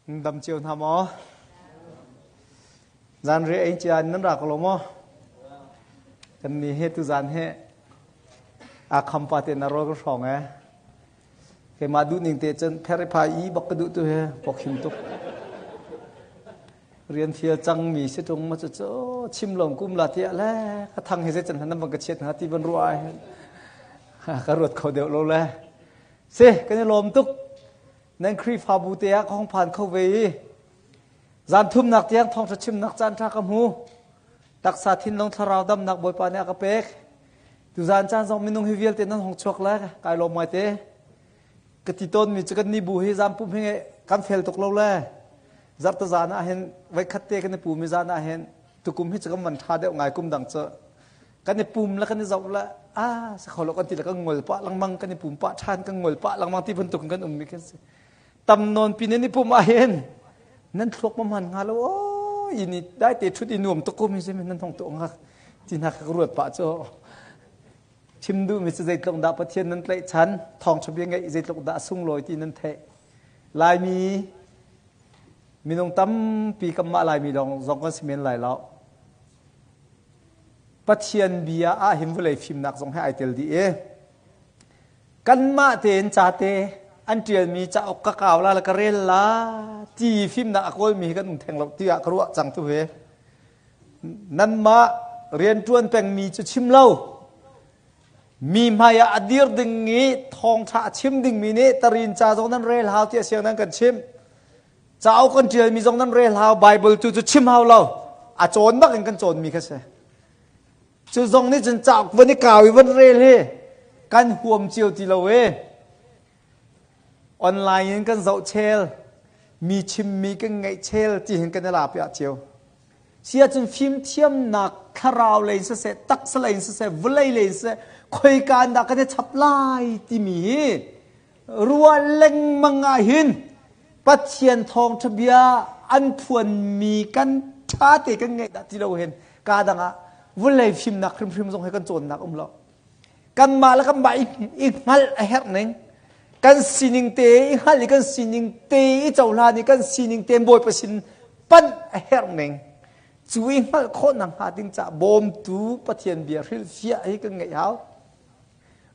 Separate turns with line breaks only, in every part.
Dam cio hna maw? Zan re ei cia nan ra ko lo maw? Kan ni he tu zan he a kham pa te na rol ka hrawng e. Keimah duh ning te cun pheripha i bak ka duh tu he pok him tuk. Rian fial cang mi si tung ma cu cu chim lom kum la tiah le ka thang he zei can nan bang ka chiat nga ti ban ruah ai. Ka ruat kho deuh lo le. Si kan i lawm tuk. Nan Khrihfabu te ah ka hong phan kho ve i zan thumnak tiang thawngṭha chimnak caan ṭha ka hmu. Taksa thinlung thlarau damnak Bawipa nih a ka pek. Tuzan caan zong minung hi vialte nan hong chuak le kai lawm ngai te. Ka ti tawnmi cu kan ni bu hi zan pum hi kan fel tuk lo le zarhte zan ah hin voikhat te kan i pum i zan ah hin tukum hi cu kan van ṭha deuh ngai kum dang cu kan i pum le kan i zoh le ah sa kho lo kan ti le kan ngol pah lengmang kan i pum pah ṭhan kan ngol pah lengmang ti bantuk in kan um mi kan si tam nawn pin in i pum ah hin nan thluak ma man hnga lo o ini dai te thut i nuam tuk ko mi nan thong tu nga ti na ka ruat pah cu chim duh mi cu zeitluk dah pathian nan tlaih chan thawng ṭha bia ngeih zeitluk dah sunglawi ti nan theih laimi minung tampi kanmah laimi lawng zong kan si men lai lo Pathian bia ah hin vawlei fimnak zong he ai tel dih i kanmah tein ca te an ṭialmi cauk ka kau la le ka rel la ti fimnak a kawlmi hi kan um theng lo tiah ka ruah cang tu hi. Nanmah rianṭuan pengmi cu chim lo. Mi hmai ah a dir ding i thawngṭha a chim dingmi nih tarin ca zong nan rel hau tiah siang nan kan chimh. Cauk kan ṭialmi zong nan rel hau, Bible tu cu chim hau lo. A cawn bak in kan cawnmi kha si. Cu zong nih cun cauk van i kau i van rel hi kan huam cio ti lo e. Online in kan zoh chel, mi chimmi kan ngaih chel ti hin kan i la piah cio. Si ahcun fimthiamnak thlarau lei in siseh, taksa lei in siseh, vawlei lei in siseh, khoika in dah kan i chap lai timi hi ruah lengmang ah hin Pathian thawngṭha bia an phuanmi kan ṭha te kan ngeih dah ti lo hin ka dang ah vawlei fimnak hrimhrim zong hi kan cawnnak um lo. Kanmah le kanmah i hngalh a herh ning kan sining te i hngalh i kan sining te i cohlan i kan sining te Bawipa sin panh a herh ning cu i hngalh khawh nak hnga ding caah bawmtu Pathian bia hrilhfiah hi kan ngeih hau.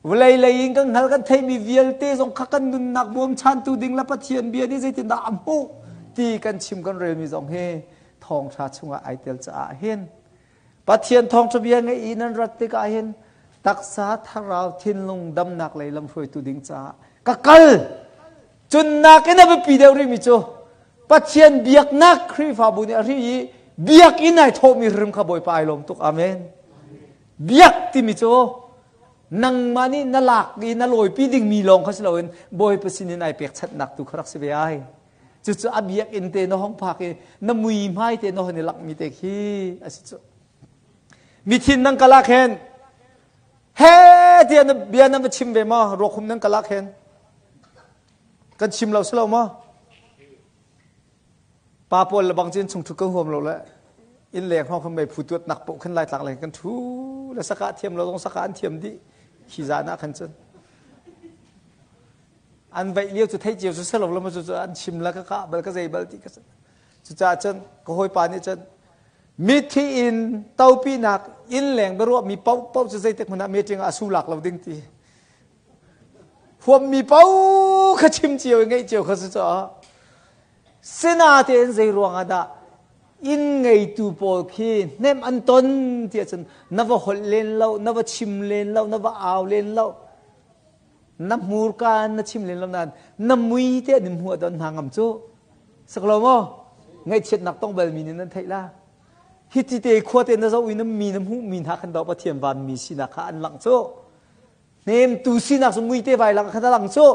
Vawlei lei in kan hngal kan theihmi vialte zong kha kan nunnak bawmchantu ding le Pathian bia nih zeitindah a hmuh ti kan chim kan relmi zong hi thawngṭha chungah ai tel caah hin Pathian thawngṭha bia ngeih i nan rat tikah hin taksa thlarau thinlung damnak lei lamhruaitu ding caah ka kal cun nakin a biapi deuh rihmi cu Pathian biaknak Khrihfabu nih a ri i biakinn ai thawhmi hrim kha Bawipa ai lawm tuk amen Biak timi cu nangmah nih na lak i na lawipi dingmi lawng kha si loin Bawipa sinin ai pekchanhnak tu kha rak si ve ai. Cucu a biakinn te na hong phak i na mui hmai te na hon i lakmi te khi a si cu. Mithin nan ka lak hen he tiah na bia nan va chim ve maw ruakhum nan ka lak hen kan chim lo si lo maw Pa pawl le bang cin chung thu ka huam lo le inn leng hrawng khan mei phu tuat nak poh khan lai tlak leng kan thu le saka thiam lo zong saka an thiam dih khi zan ah khan cun an veih lio cu thei cio cu selo lo ma cu an chim la ka ka bal ka zei bal ti ka cucaah cun ka hawipa nih cun mithi in topinak inn leng biaruah mi paoh paoh cu zeitik hmanh ah meeting ah a su lak lo ding ti huammi paoh kha chim cio i ngeih cio kha si caah Sinain zei ruangah dah inn ngeitu pawl khi hnemh an ton tiah cun na va holh len lo, na va chim len lo, na va au len lo, na hmurka in na chim len lo nain na mui te an in hmuh ah hna ngam cu. Sak lo maw? Ngaihchiatnak tong balmi nih nan theih la. Hi ti te khua te na zoh i na mi na hmuh mi hna khan daw Pathian vanmi sinak kha an langh cu. Hnemtu sinak cu muite vai lang khan a lang cu.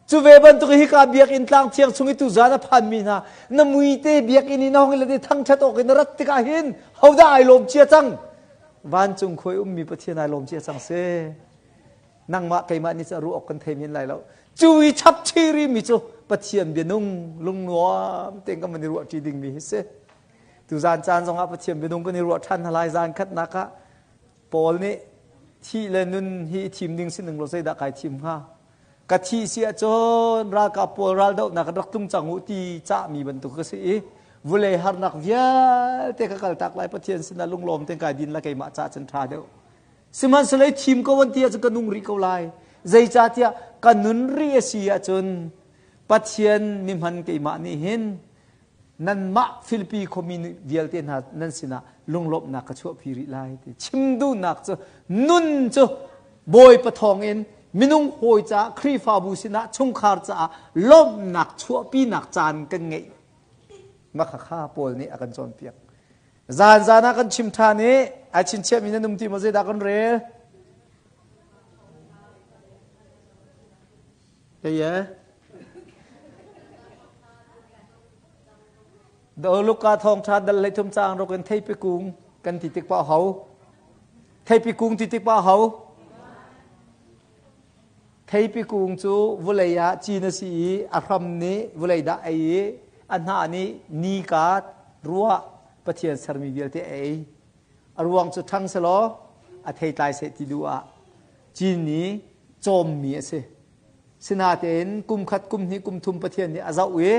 Cu ve bantuk hika biakinn tlang thiang chung i tuzan a phanmi hna na muite biakinn i na hong i le thangṭhat awk in na rat tikah hin hodah ai lawm cia cang? Vancung khuai ummi Pathian ai lawm cia cang si. Nangmah keimah nih cu a ruah awk kan thei men lai lo. Cu i chap chiri mi cu Pathian bianung lungnuam tein kan van i ruah ṭi dingmi hi si. Tuzan caan zongah Pathian bianung kan i ruah ṭhan hna lai zan khatnak ah Paul nih thih le nun hi i thim ding si ning law zeidah kai thim hnga? Ka thih si ahcun ralkap pawl raldohnak kan rak tlung cang u ti cahmi bantuk ka si i vulei harnak vialte ka kaltak lai Pathian sinah lunglawm tein kai din la keimah ca cun ṭha deuh. Sihmanhsehlaw thim ko an ti ahcun ka nung rih ko lai. Zeicahtiah ka nun rih a si ahcun Pathian mihman keimah nih hin nanmah Filipi khuami vialte hna nan sinah lunglawmhnak ka chuahpi rih lai ti chim duhnak cu nun cu Bawipa thawngin minung hawi caah Khrihfabu sinah chungkhar caah lawmhnak chuahpinak caan kan ngeih makhakha Paul nih a kan cawnpiak zan zan ah kan chim ṭhan i ai chinchiahmi nan um ti maw zeidah kan rel Hei Luka thawngṭha dal hlei thum caang ruk in theipi kung kan ti tik pa ho? Theipi kung ti tik pa ho? Theipi kung cu vulei ah cin a si i a hram nih vulei dah ei i a hnah nih nika ruah Pathian sermi vialte a ei. A ruang cu ṭhang selaw a theitlai seh ti duh ah cin i cawmmi a si. Sinatein kum khat, kum hnih, kum thum Pathian nih a zoh i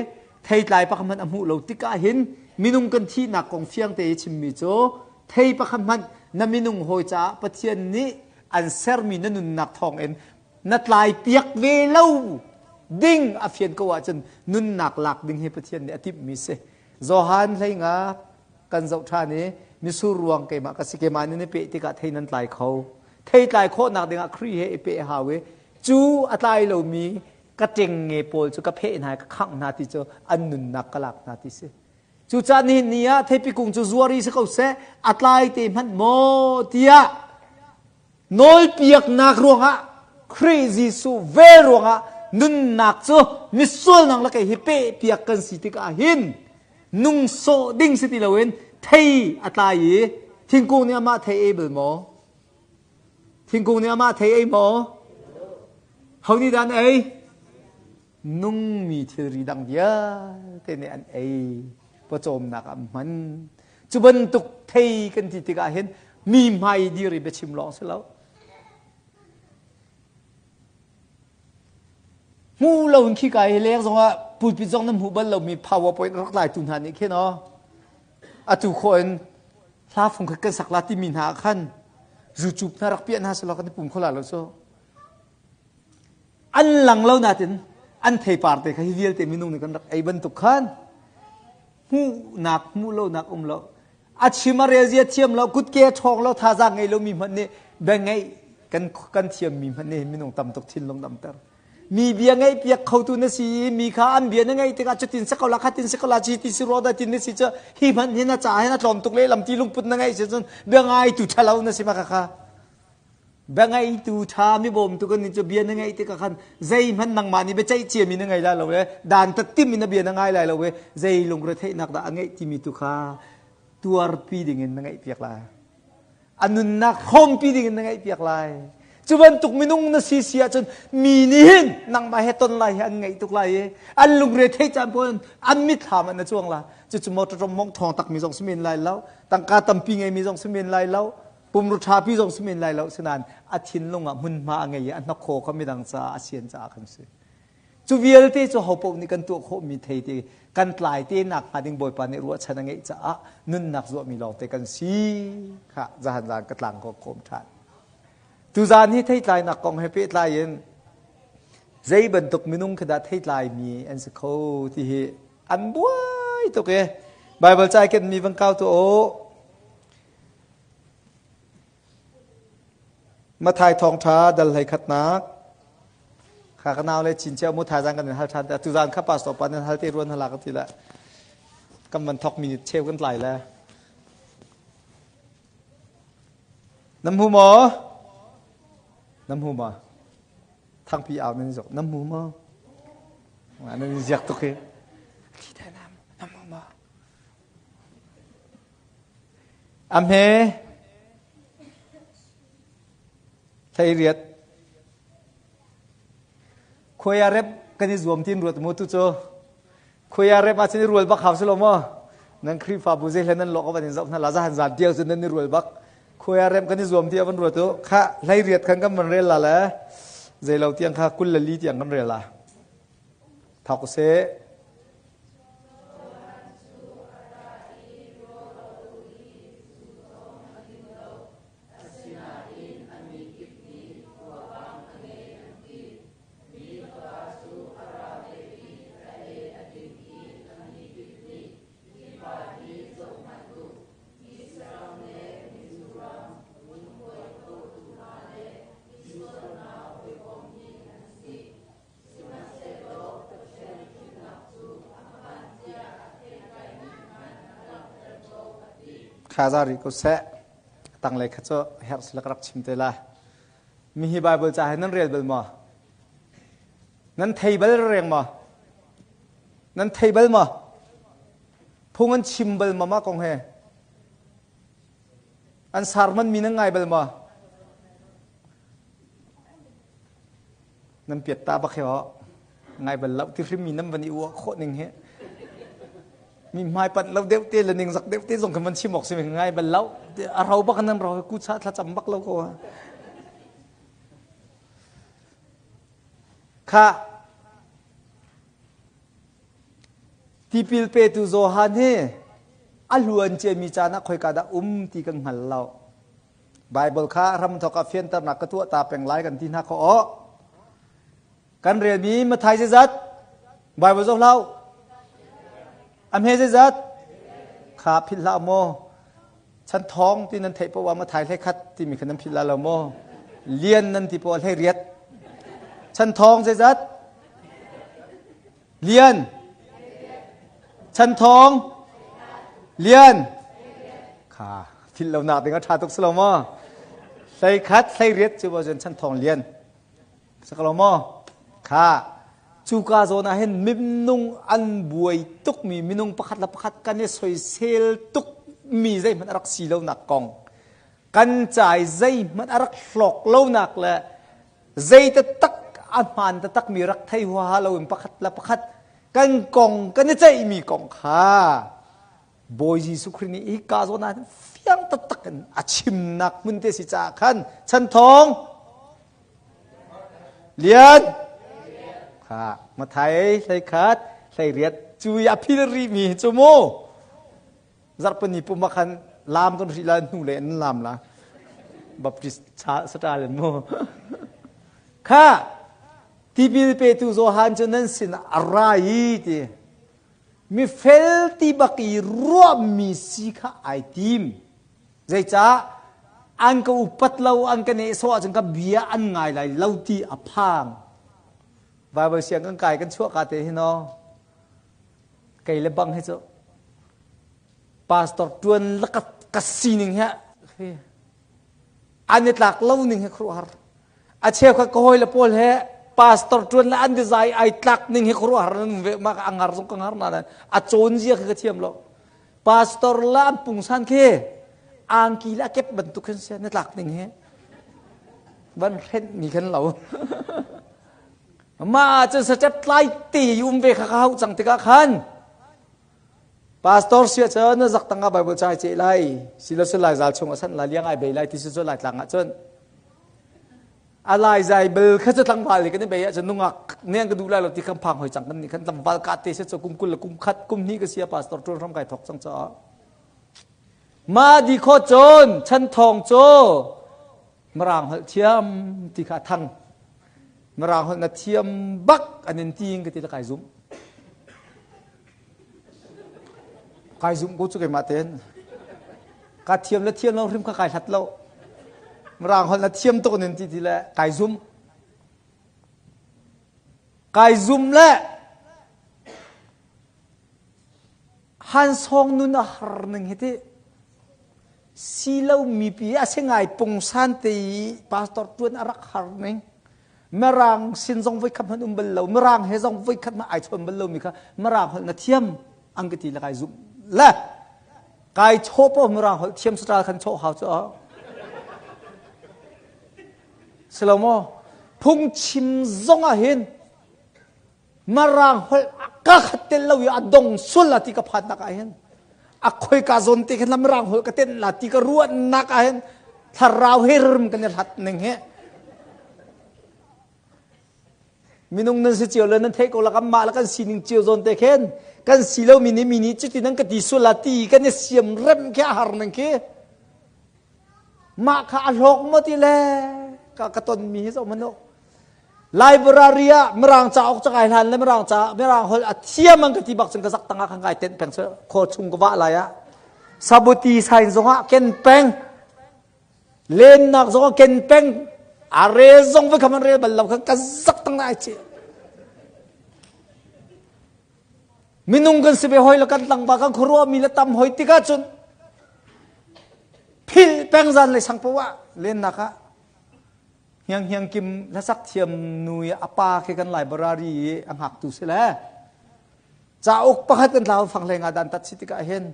theitlai pakhat hmanh a hmuh lo tikah hin minung kan thihnak kong fiang te i chimmi cu thei pakhat hmanh na minung hawi caah Pathian nih an sermi na nunnak thawngin na tlai piak ve lo ding a fian ko ahcun nunnak lak ding hi Pathian nih a timhmi si. Johan hlei nga kan zoh ṭhan i misur ruang keimah ka si keimah nih na peh tikah thei nan tlai kho. Thei tlai khawhnak dingah Khrih he i peh hau i cu a tlai lomi ka ṭengnge pawl cu ka pheh hna i ka khangh hna ti cu an nunnak ka lak hna ti si. Cucaah nihin ni ah theipi kung cu zuari si ko seh a tlai te hmanh maw tiah nawlpiaknak ruangah Khrih Jesuh vel ruangah nunnak cu misual nang le kei hi pehpiak kan si tikah hin nung sawh ding si ti loin thei a tlai i thingkung nih amah thei ei bal maw? Thingkung nih amah thei ei maw? Ho nih dah an ei? Nungmi thilri dang vialte nih an ei. Pawcawmnak ah hman. Cu bantuk thei kan ti tikah hin mi hmai dir i biachim lawng si lo. Hmu lo in khika hi leng zongah pulpit zong nan hmuh bal lomi PowerPoint rak laitu hna nih khin aw atu khawh in hla fung khat kan sak la timi hna ah khan YouTube hna rak piah hna selaw kan i pum kho la lo cu an lang lo natin an theipar te kha hi vialte minung nih kan rak ei bantuk khan hmuhnak hmuh lonak um lo a chim a rel zia thiam lo kutke a ṭhawng lo thazaang ngei lomi hmanh nih bia ngeih kan kan thiammi hmanh nih minung tam tuk thinlung damter mi bia ngeih piak khotu na si i mi kha an bia na ngeih tikah cutin si ko la khatin si ko la ci ti si ro da tin na si cu hi hmanh hin a ca hin a tlawm tuk lehlam ti lungput na ngeih si cun bia ngaitu ṭhalo na si ma kha kha bia ngeitu ṭha mi bawmtu kan nih cu bia na ngeih tikah khan zeihmanh nangmah nih biaceih ciami na ngei lai lo le dan tattim in a bia na ngai lai lo i zei lungretheihnak dah a ngeih timi tu kha tuarpi dingin na ngeihpiak lai a nunnak hrawmpi dingin na ngeihpiak lai cu bantuk minung na si si ahcun mi nih hin nangmah he ton lai hi an ngaih tuk lai i an lungre theih caan pawl an mitthlam ah na cuang la cucu motor mong thawng takmi zong si men lai lo tangka tampi ngeimi zong si men lai lo pumru ṭhapi zong si men lai lo sinain a thinlung ah hmunhma a ngei i a hnakhaw kha midang caah a sian caah kan si cu vialte cu hopaoh nih kan tuah khawhmi thei te kan tlai te nak hnga ding Bawipa nih ruahchan a ngeih caah nunnak zuahmi lawngte kan si kha zahan zan ka tlang ko kawm ṭhan tuzan hi theitlainak kong he pehtlai in zei bantuk minung khi dah theitlaimi an si kho ti hi an buai tuk i Bible ca kenmi van kau tu aw Mathai thawngṭha dal hlei khatnak kha ka nau le chin cio mu thaizang kan in hal ṭhan te tuzan kha pastor pa nan hal te ruan halak ti le kan van thok minute cheu kan tlai le nam hu maw nam hu maw thangpi au nan zok nam hu maw nan ziak tuk hi nam hu maw A hme 18 Khuai ah rep kan i zuam tin ruat mu tu cu khuai ah rep ahcun i rual bak hau si lo maw nan Khrihfabu zei hlan nan lawk van in zoh hna la zahan zan tiang cun nan i rual bak khuai ah rep kan i zuam ti van ruat u kha 18 khan kan van rel la le. Zeilo tiang kha 24 tiang kan rel la. Thawk seh. Kha rih ko seh. Tanglei kha cu herh sila ka rak chim te la. Mi hi Bible ca he nan rel bal maw? Nan thei bal reng maw? Nan thei bal maw? Phung an chim bal maw mah kong he? An sarman mi nan ngai bal maw? Nan piat ta bak he ngai bal lo ti hrim mi nan van i uah khawh ning hi. Mi hmai panh lo deuh te le ning zak deuh te zong kan van chim awk si ngai bal lo. A ro bak nan ro ku cha thla cam bak lo ko. Kha Tipil petu Johan hi a hluan ciami caan ah khoika dah um ti kan hngal lo. Bible kha hramthawk ah fianternak ka tuah ta peng lai kan ti hna kho aw. Kan relmi Mathai zeizat? Bible zoh hlah. A hme zeizat? Kha philh hlah maw? Chan thawng ti nan theih poah Mathai hlei khat timi kha nan philh la lo maw? Lian nan ti poah hlei riat. Chan thawng zeizat? Lian. Chan thawng. Lian. Kha philh lo nak ding a ṭha tuk si lo maw? Hlei khat hlei riat cu cun chan thawng lian. Sakalo maw? Kha cuka zawn ah hin minung an buai tukmi minung pakhat le pakhat kan i soisel tukmi zeihmanh a rak si lonak kong kan cai zeihmanh a rak hlawk lonak le zei taktak a hmaan taktakmi rak thei huaha loin pakhat le pakhat kan kong kan i ceihmi kong kha Bawi Jesuh Khrih nih hi ka zawn ah fiang taktak in a chimnak hmun te si caah khan chan thawng lian kha Mathai hlei khat hlei riat cu i a phil rih mi cu mu zarhpini pum ah khan lam kan ri la hnu le an lam la Baptist cha satal in mu kha tipil petu Johan cu nan sin a ra i ti Mifel ti bak i ruahmi si kha ai tim. Zeicah an ka upat lo, an ka nehsawh ahcun ka bia an ngai lai lo ti a phang. Bible siang kan kai kan chuah ka te hi no. Kei le bang hi cu pastor tuan la ka, ka sining hi an i tlak lo ning hi khuaruahhar. A cheukhat ka hawile pawl he pastor ṭuan le an biazai ai tlak ning hi khuaruahhar nan ve ma ka ngar zong ka ngar na a cawn zia khi ka thiam lo. Pastor la an pungsan khi angki le a kep bantuk khin sia na tlak ning hi van hrenh mi khan lo. Ma cun sacep tlai te um ve kha ka hau cang tikah khan Pastor sia cun na zak tangah Bible ca ai ceh lai silo sul lai zal chung a sanh lai liang ai bei lai ti cu lai tlang ah cun a lai zai bel kha cu tlangval nih kan i bei ahcun nungak nih an ka duh lai lo ti khan phang hoi cang kan nih khan tlangval ka te se cu kum 20 le kum khat kum hnih ka sia pastor ṭuan hram kai thok cang caah ma di kho cun chan thawng cu Mirang holh thiam ti kha a thang. Mirang holh na thiam bak an in ti in ka ti le kai zum. Kai zum ko cu keimah tein. Ka thiam le thiam lo hrim kha kai hlat lo. Mirang holh na thiam tuk an in ti ti le kai zum. Kai zum le Han sawng nun a har ning hi ti si lo mipi a si ngai pungsan te i pastor tuan a rak har ning mirang sin zong voi khat hmanh um bal lo mirang he zong voi khat hmanh ai chawn bal lo mi kha mirang holh na thiam ang ka ti le kai zum le kai chaw po mirang holh thiam satra khan chaw hau chu silo mo phungchim zong ah hin Marang holh ka khat tel lo i a dong sul la ti ka phan nak ah hin a khoi ka zawn te khin la mirang holh ka ten la ti ka ruat nak ah hin thlarau he rim kan i hlat ning he. Minung nan si cio le nan theih ko la kan mah le kan sining cio zawn te khin kan si lo mi nih mi nih cuti nan ka ti sual la ti kan i siam rem khi a har ning khi. Mah kha a hlawk maw ti le ka ka ton mi hi zoh hmanh u. Library ah Mirang cauk ca kai hlan le Mirang ca Mirang holh a thiam an ka ti bak cun ka zak tang ah khan kai tenh peng khaw chung ka vah lai ah sabuti sign zong ah ken peng lennak zong ah ken peng a rel zong voi kham an rel bal lo khan ka zak tang ai che minung kan si ve hoi le kan tlangba kan khuaruah mi le tam hoi tikah cun phil peng zan le sang poah lennak ah Hniang Hniang Kim hlasak thiam nu i a pa khi kan library i a hngaktu si le cauk pakhat kan tlau fang hlei nga dan tat si tikah hin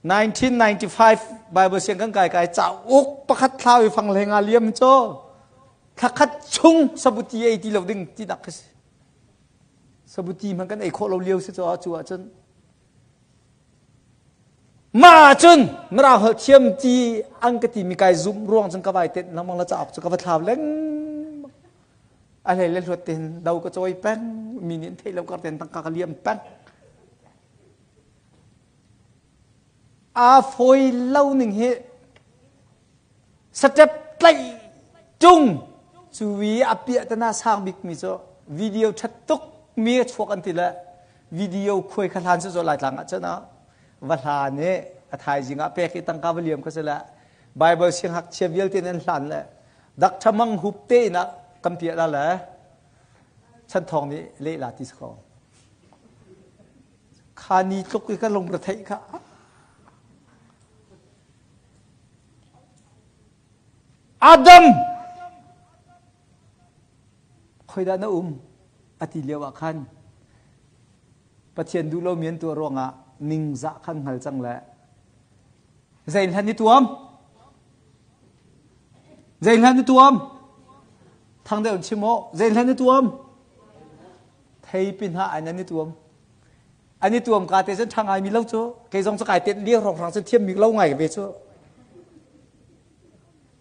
1995 Bible siang kan kai kai cauk pakhat thlau i fang hlei nga liam cu thlakhat chung sabuti ei ti lo ding ti nak khi si sabuti hmanh kan ei khawh lo lio si cu cu ahcun Mah ahcun Mirang holh thiam ti an ka timi kai zumh ruang cun ka vai tenh lengmang la cauk cu ka va thlau lengmang. A hlei le hluat tein do ka cawi peng, mi nih an theih lo kar tein tangka ka liam peng. Aa fawi lo ning hi Step tlaih tung cu i a piahtana sang bikmi cu video ṭhat tuk mi a chuak an ti le video khuai kha hlan cu Laitlang ah cun va hlan i a thaizing ah pek i tangka va liam kha si le Bible sianghakchia vialte nan hlan le dak ṭhamang hup te in ah kan piah la le chan thawng nih leh la ti si ko. Kha ni tluk i ka lungre theih kha Adam khoidah na um a ti lio ah khan Pathian duh lomi an tuah ruangah ningzah khan hngal cang le zei hlan i tuam zei hlan i tuam thang deuh in chim aw zei hlan i tuam theipi hna an an i tuam An i tuam ka te cun ṭha ngaimi lo cu kei zong cu kai tenh liang hrawnghrang cun thiam bik lo ngai ve cu.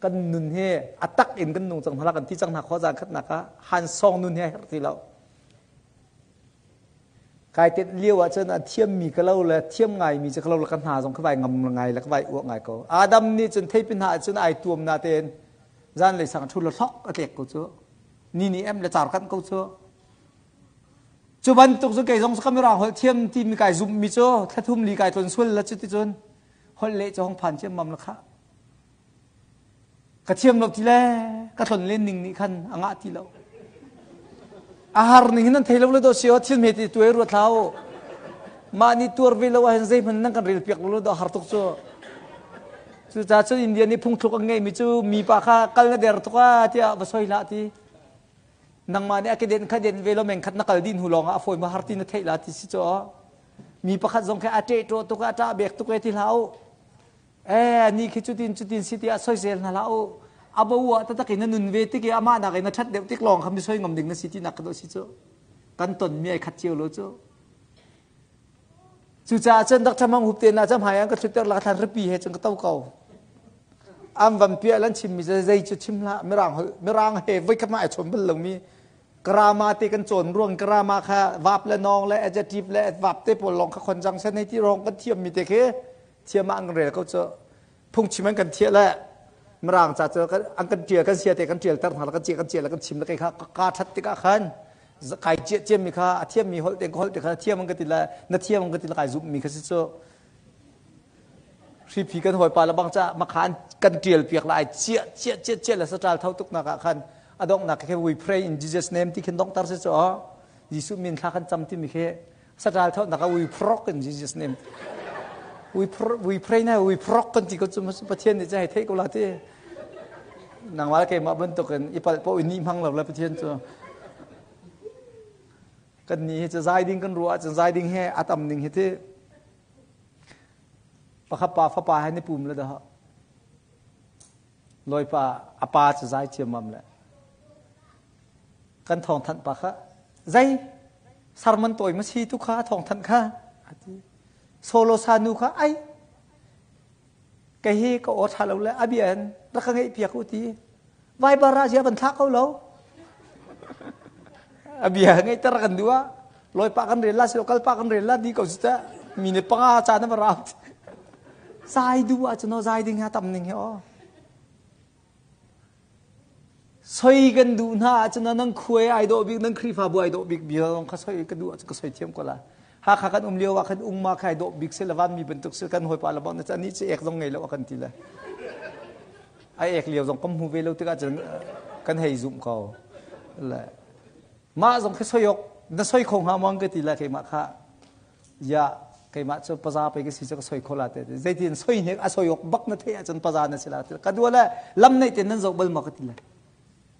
Kan nun hi a tak in kan nung cang hna kan ti cang hna kho zan khatnak ah han song nun hi a herh ti lo. Kai tenh lio ah cun a thiammi ka lo le thiam ngaimi cu ka lo le ka hna zong ka vai ngam ngai le ka vai uah ngai ko. Adam nih cun theipi hna ah cun ai tuam na tein zan lei sang ṭhu le hlok a tlek ko cu. Ni ni em le car kan ko cu. Cu bantuk cu kei zong ka mirang holh thiam timi kai zumhmi cu thlathum li kai tlon sual la cuti cun holh leh cu hong phan ciammam la khah. Ka thiam lo ti le ka tlon len ning nih khan a ngah ti lo. A har ning hin nan thei lo le do si o thil me ti tuai ruat hlah Mah nih tuar ve lo ahhin zeihmanh nan kan rel piak lo do har tuk cu. Cucaah cun India nih phungthluk an ngeihmi cu mipa kha kal na der tuk ah tiah va soi hlah ti. Nangmah nih a keden kha den ve lo meng khat na kal dih hnu lawng ah a fawi ma har ti na theih la ti si cu mi pakhat zong khi a ṭeh ṭawh tuk a ṭah bek tuk e ti hlah u eh ni khi cutin cutin si tiah soisel hna hlah u a bo ah tatak in na nun ve tik i amah nak in na ṭhat deuh tik lawng kha mi soi ngam ding na si ti nak ka dawh si cu kan ton mi ai khat cio lo cu Cucaah cun Dr. Mang Hup te na cam hai an ka thlutter la thlan ripi he cun ka to ko. An van piah lan chim mi zei cu chim hlah mirang mirang he voi khat ma ai chom bal lo mi grama te kan cawn ruang grama kha vap le nong le adjective le adverb te pawl lawng kha conjunction hei ti rong kan thiam mi te khi thiam ah an kan rel ko cu phungchim an kan thiah le mirang ca cu an kan tial kan sia te kan tial ter hna kan cia kan cia le kan chim le kei kha ka that tikah khan kai cia ciam mi kha a thiam mi holh te holh te kha thiam an ka ti le na thiam an ka ti le kai zumh mi kha si cu hriphi kan hawipa le bang ca makhan kan tial piak la ai cia cia cia cia le satal tho tuk nak ah khan a donghnak khi we pray in Jesus name ti khin dongtar si cu Jesuh min thla kan cam ti mi khi Saṭal thawtnak ah we prok in Jesus name. We, pr we pray na we prok kan ti ko cu Pathian nih cun hei theih ko la ti. Nangmah le keimah bantukin i palh paoh i nih hmang lo le Pathian cu. Kan nih hi cu zai ding kan ruah ahcun zai ding he a tam ning hi ti. Pakhat pa fapa he ni pum le dah. Lawipa a pa cu zai ciammam le kan thawngthanh pa kha zei sarman tawi ma si tu kha thawngthanh kha ati solo sa nu kha ai kei hi ka aw tha lo le a bia in rak ka ngeih piak u ti Viber ah zia van thlah ko lo. A bia ngeihter kan duh ah lawi pah kan rel la silo kal pah kan rel la di ko si teh. Mi nih panga caan a va rau. Zai duh ahcun aw zai ding hi a tam ning hi aw. Soi kan duh hna ahcun nan khuai ai dawh bik, nan Khrihfabu ai dawh bik bia zong kha soi ka duh ahcun ka soi thiam ko la. Hakha kan um lio ah khan ungma kha ai dawh bik si le vanmi bantuk si kan hawipa le bang na chan nih ci ek zong ngei lo a kan ti le. A ek lio zong kan hmu ve lo tikah cun kan hei zumh ko. Le mah zong khi soi ok na soi kho hnga maw ka ti le keimah kha ya keimah cu paza pei ka si cu ka soi kho la te zeitin soi hnek a soi ok bak na theih ahcun paza na si la ka dua le lam nei te nan zoh bal ma ka ti le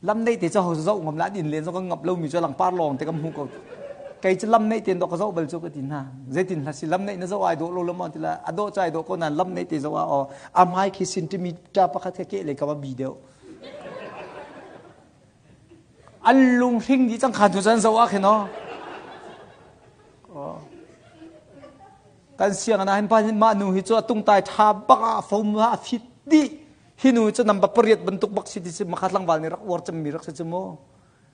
lam nei te cu ho zoh ngam la din len zong ka ngap lo mi cu langpar lawng te ka hmu ko kei cu lam nei ten do ka zoh bal cu ka ti hna zeitin hla si lam nei na zoh ai do lo lo ma ti la a do chai do ko nan lam nei te zoh a o a mai khi centimeter pakhat ke le ka ba bi deuh An lunghring dih cang khan tu cun zoh ah khin aw. Kan sianginn ah hin pa mah nu hi cu a tungtai ṭha bak ah a fom a fit dih. Hi nu cu number pariat bantuk bak si ti si makha tlangval nih rak uar cemmi rak si cu mu.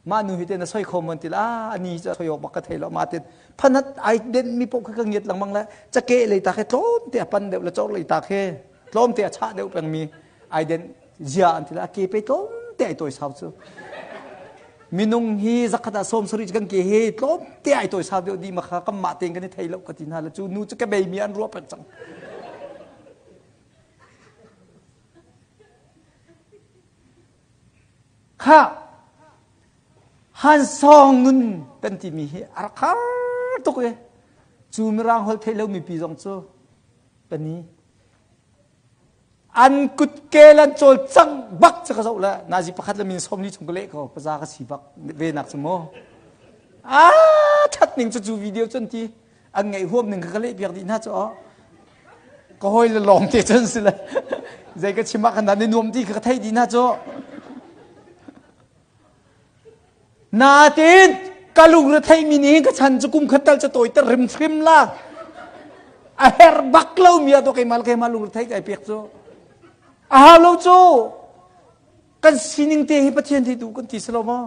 Mah nu hi te na soi kho mon ti la ani cu soi awk bak ka thei lo ma tin phanat ai den mi poh kha ka ngiat lengmang le cake lei ta khe tlawm te a pan deuh le chor lei ta khe tlawm te a chah deuh peng mi ai den zia an ti la ke pe tlawm te ai tawi sau cu minung hi zakhat ah sawm sarih kan ke he tlawm te ai tawi sau deuh di ma kha kan mah tein kan i thei lo ka ti hna la cu nu cu ka bei mi an ruah peng cang kha han song nun kan timi hi a rak har tuk e cu mirang hol thei lo mi pi zong cu pani An kutkel an cawlcangh bak cu ka zoh le nazi pakhat le min 40 chung ka leh ko paza ka si bak ve nak cu mu. Ah that ning cu cu video cun ti an ngaih huam ning ka ka leh piak dih hna cu aw. Ka hawi le lawng te cun si le zei ka chim ah khan dah ni nuam ti kha ka theih dih hna cu. Natin ka lungre theimi nih ka chan cu kum khat tal cu tawiter hrimhrim la. A herh bak lomi ah to keimah le keimah lungre thei kai pek cu. A hau lo cu. Kan sining te hi Pathian thi duh kan ti si lo maw?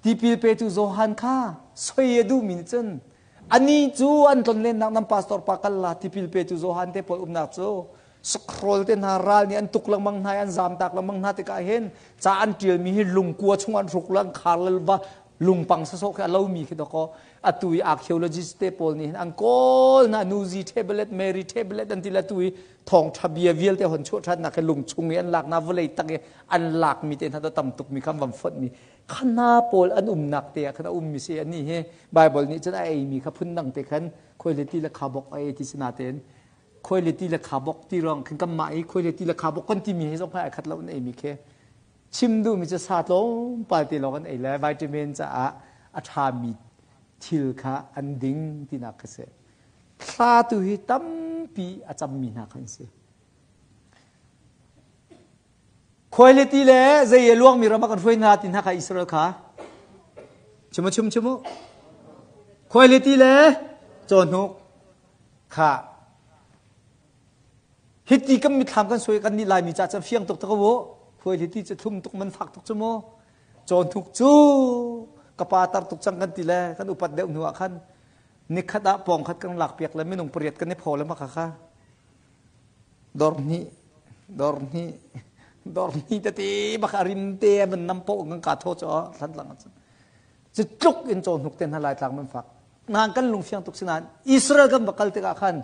Tipil petu Johan kha soi a duhmi nih cun ani cu an tlonlennak nan pastor pa kal la tipil petu Johan te pawl umnak cu Sakhrawl te hna ral nih an tuk lengmang hna i an zamtak lengmang hna tikah hin ca an ṭialmi hi lungkua chung an hruk le an khar le va lungpang sasawh khi a lomi khi dakaw atu i archaeologist te pawl nih hin an kawl hna Nuzi tablet Mary tablet an ti le atu i thawngṭha bia vialte hon chuah ṭhannak hi lung chung i an lak hna vawlei tak i an lakmi te hna to tam tukmi kha an van fonhmi khana pawl an umnak te ah khan a ummi si ani hi Bible nih cun a eimi kha phundang te khan khuailiti le khabok a ei ti si natein khuailiti le khabok ti ruang khin kanmah i khuailiti le khabok kan timi hi zong kha ai khat lo an eimi khi chim duhmi cu sa tlawmpal te lawng an ei le vitamin caah a ṭhami thil kha an ding tinak kha si thla tu hi tampi a cammi hna khan si khuailiti le zei a luangmi ram ah kan hruai hna ti hna kha Israel kha chim chim chim u khuailiti le cawhnuk Kha hiti kan mitthlam kan suai kan nih Laimi ca cun fiang tuk tak u. Huai hiti cu thlum tuk man fak tuk cu mu. Cawn tuk cu ka pa tar tuk cang kan ti le kan upat deuh hnu ah khan nikhat ah pawng khat kan lak piak le minung pariat kan i phaw le maka kha dor hnih dor hnih dor hnih tete bak a rim te man nam po kan ka tho cho thlan lang cu tluk in caw hnuk te hna lai tlang man fak Ngan kan lungfiang tuk sinain Israel kan va kal tikah khan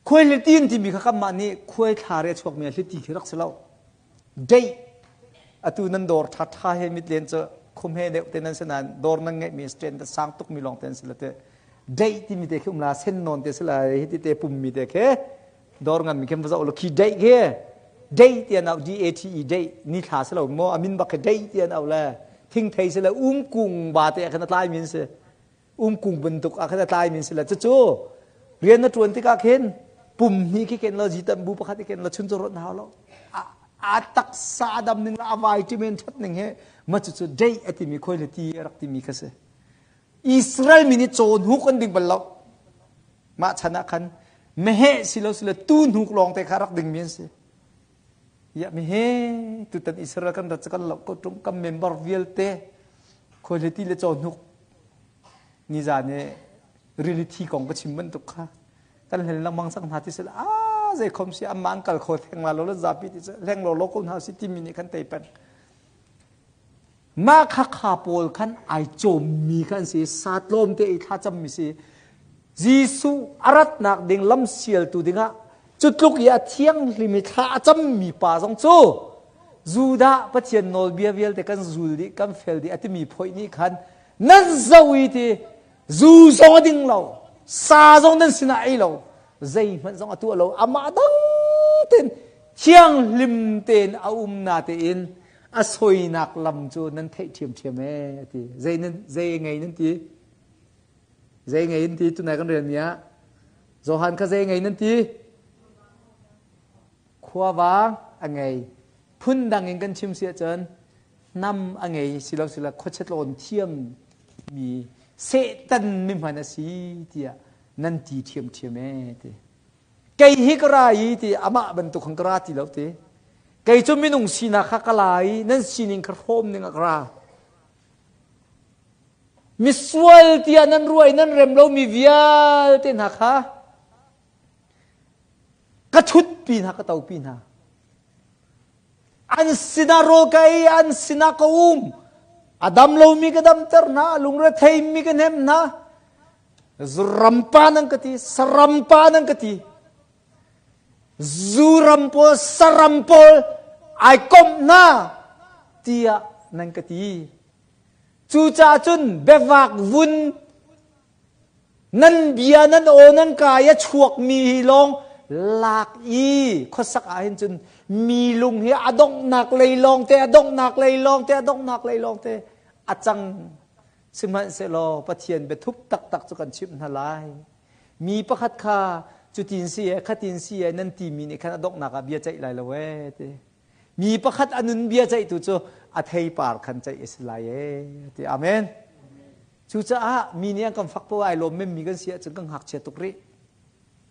khuailiti an timi kha kanmah nih khuai thla re chuakmi a hliti khi rak si lo. Date atu nan dawr ṭha ṭha he mit len cu khum he deuh te nan si nain dawr nan ngeihmi stand sang tukmi lawng te an si la te date timi te khi um la sen nawn te si la hi ti te pummi te khi dawr ngan mi khi va zoh lo khi date khi date ti an au D A T E date ni thla si lo maw amin bak khi date ti an au le thingthei si le umkung ba te ah khan a tlai min si umkung bantuk ah khan a tlai min si le cucu rian na tuan tikah khin pum hnih khi ken lo jitan bu pakhat i ken lo chun cu ron hau lo a taksa dam ning la a vitamin that ning he ma cucu date a timi khoi le ti a rak timi kha si Israel mi nih cawn huk an ding bal lo Mah chan ah khan meheh si lo sile tu hnuk lawng te kha rak dingmi an si. Ya meheh tutan Israel kan rat kan lo ko tung kan member vialte. Khuahliti le cawhnuk nizan i rili thi kong ka chim bantuk kha kan hlen lengmang cang hna ti sila a zei khom si amma an kal kho theng la lo le zapi ti hleng lo lo ko hna si timi nih khan tei peng mah kha kha pawl khan ai cawmmi khan si sa tlawm te i thla cammi si Jesuh a ratnak ding lam sialtu dingah cu tluk i a thianghlim i thla a cammi pa zong cu Judah Pathian nawlbia vialte kan zul dih kan fel dih a timi phoih nih khan nan zo i ti zu zong a ding lo sa zong nan sinah ei lo zeihmanh zong a tuah lo amah dang tein thianghlim tein a um na tein a soinak lam cu nan theih ṭhiamṭhiam ee a ti zei nan zei ngei nan ti zei ngei nan ti tunai kan relmi ah Johan kha zei ngei nan ti Khuavang a ngei. Phundang in kan chim si ahcun hnam a ngei silo sila khuachia tlawn thiam mi Satan mi hman a si tiah nan ti ṭhiamṭhiam ee ti. Kei hi ka ra i ti amah bantuk khan ka ra ti lo ti. Kei cu minung sinak kha ka la i nan sining kha hrawm ning ah ka ra. Misual tiah nan ruah i nan rem lomi vialte hna kha Ka ṭhutpi hna, ka topi hna. An sinah rawl ka ei, an sinah ka um. A dam lomi ka damter hna, lungretheimi ka hnem hna. Rampa nan ka ti, saram pa nan ka ti. Zu ram pawl, saram pawl ai komh hna tiah nan ka ti. Cucaah cun biavak vun Nan bia nan aw nan ka i a chuakmi hi lawng lak i khuasak ah hin cun mi lung hi a donghnak lei lawng te a donghnak lei lawng te a donghnak lei lawng te a cang sihmanhsehlaw Pathian biathup taktak cu kan chimh hna lai mi pakhat kha cutin si e khatin si e nan timi nih khan a donghnak ah bia ceih lai lo e ti mi pakhat a nun bia ceihtu cu a theipar khan ceih a si lai e ti amen Cucaah mi nih an kan fak poah ai lawm memmi kan si ahcun kan ngakchia tuk rih.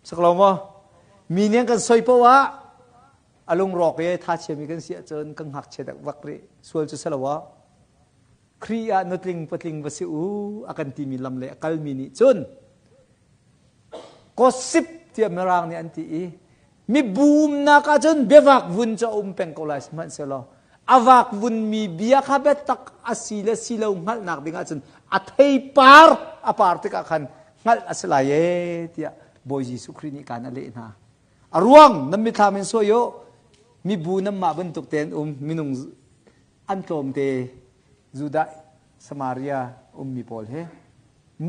Sak lo maw? Mi nih an kan soi poah a lungrawk i tha chiami kan si ahcun kan ngakchia deuh vak rih. Sual cu si lo ah. Khrih ah nutling patling va si u a kan timi lam le a kalmi nih cun gossip tiah mirang nih an ti i Mibu umnak ahcun biavak vun cu a um peng ko lai sihmanhsehlaw a vak vunmi bia kha biatak a si le si lo hngalhnak ding ahcun a theipar a par tikah khan hngalh a si lai ee tiah Bawi Jesuh Khrih nih kaan a leh hna. A ruang nan mithlam in sawi u mibu nanmah bantuk tein um minung an tlawmte Judah Samaria ummi pawl he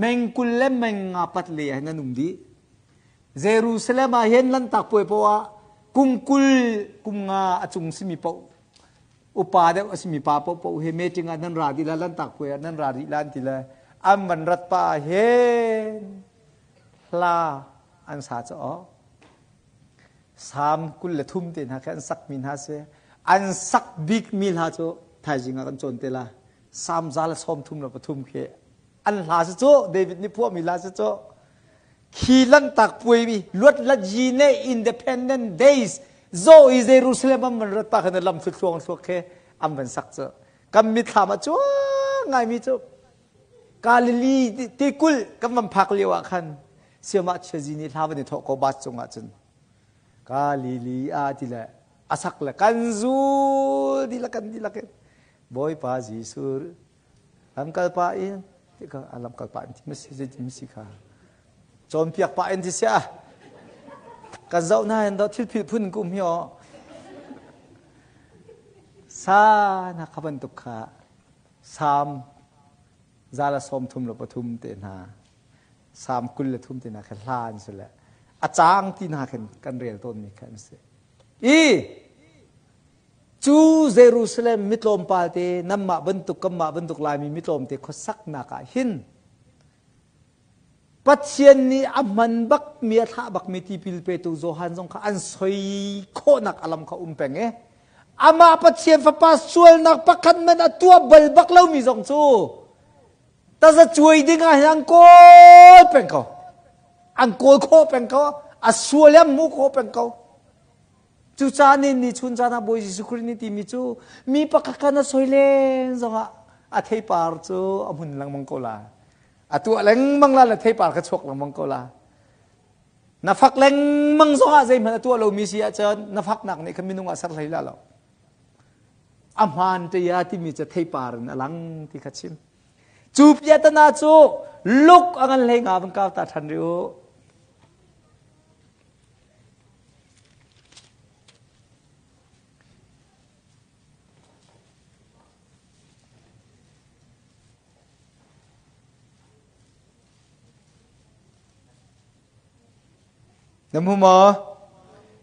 meng 20 le meng nga pat le ah hin an um dih. Jerusalem ah hin Lanhtak Puai paoh ah kum 20 kum nga a cung simi paoh upa deuh a simi pa paohpaoh he meeting ah nan ra dih la Lanhtak Puai ah nan ra rih la an ti le an van rat pa ah hin hla an sa caw Salm 23 te hna khi an sakmi hna si an sak bikmi hla cu thaizing ah kan cawn te la Salm 133 khi an hla si cu David nih phuahmi hla si cu Khi Lanhtak puai mi luat latyi ne Independent Days zo i Jerusalem an van rat pa khan lam thluang thluak khi an van sak cu kan mitthlam ah cuang ngaimi cu Galilee tikulh kan van phak lio ah khan siamah chiazi nih hla van i thawh ko bus cungah cun Galilee ah ti le a sak le kan zul dihlak kan dihlak in Bawipa Jesuh Lamkal pa in tika lamkal pa in ti masi zei masi kha cawnpiak pa in ti sia kan zoh na hin do thil phil phun kum hi o sa na kha bantuk kha sam zala som thum lo pathum te hna sam 23 te hna kha hla an si le a cang ti hna khin kan rel tawn mi kha an si i Cu Jerusalem mitlawmpal te nanmah bantuk kanmah bantuk Laimi mitlawmte khuasaknak ah hin Pathian nih a hman bakmi a thlah bakmi tipil petu Johan zong kha an soi khawhnak a lam kha um peng i amah Pathian fapa sualnak pakhat man a tuah bal bak lomi zong cu taza cuai ding ah hin an kawl peng ko an kawl khawh peng ko a sual an hmuh khawh peng ko Cucaah ni ni chun caan ah Bawi Jesuh Khrih nih timi cu mi pakhat kha na soi len zongah. A theipar cu a hmun lengmang ko la. A tuah lengmang la le theipar kha chuak lengmang ko la. Na fak lengmang zongah zeihmanh a tuah lomi si ahcun na faknak nih khan minung ah ser hlei la lo. A hmaan te ya timi cu theipar in a lang ti kha chim. Cu piatana cu luk a ngan hlei nga van kau ta ṭhan rih u. Na hmu maw?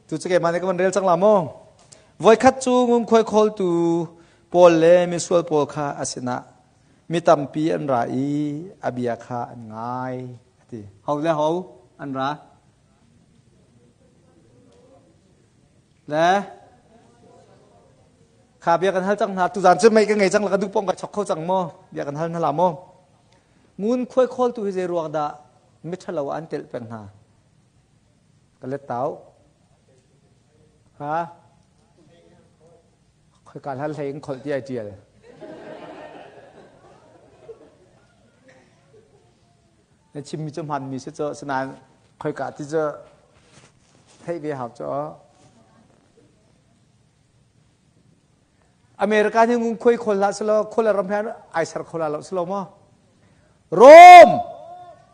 Tu cu keimah nih ka van rel cang la maw? Voikhat cu ngunkhuai khawltu pawl le misual pawl kha a sinah mi tampi an ra i a bia kha an ngai a ti. Ho le ho an ra? Le kha bia kan hal cang hna tuzaan cu mei ka ngei cang la ka duh pong ka chok kho cang maw bia kan hal hna la maw ngunkhuai khawltu hi zei ruang dah miṭhalo an telh peng hna ka let tau ha khoika hlan hlei in kholh ti ai ṭial na chimmi cu hmanmi si cu sinain khoika ti cu theih ve hau cu America nih ngunkhuai khawl hlah selaw khual ram he ai ser kho la lo selaw maw Rome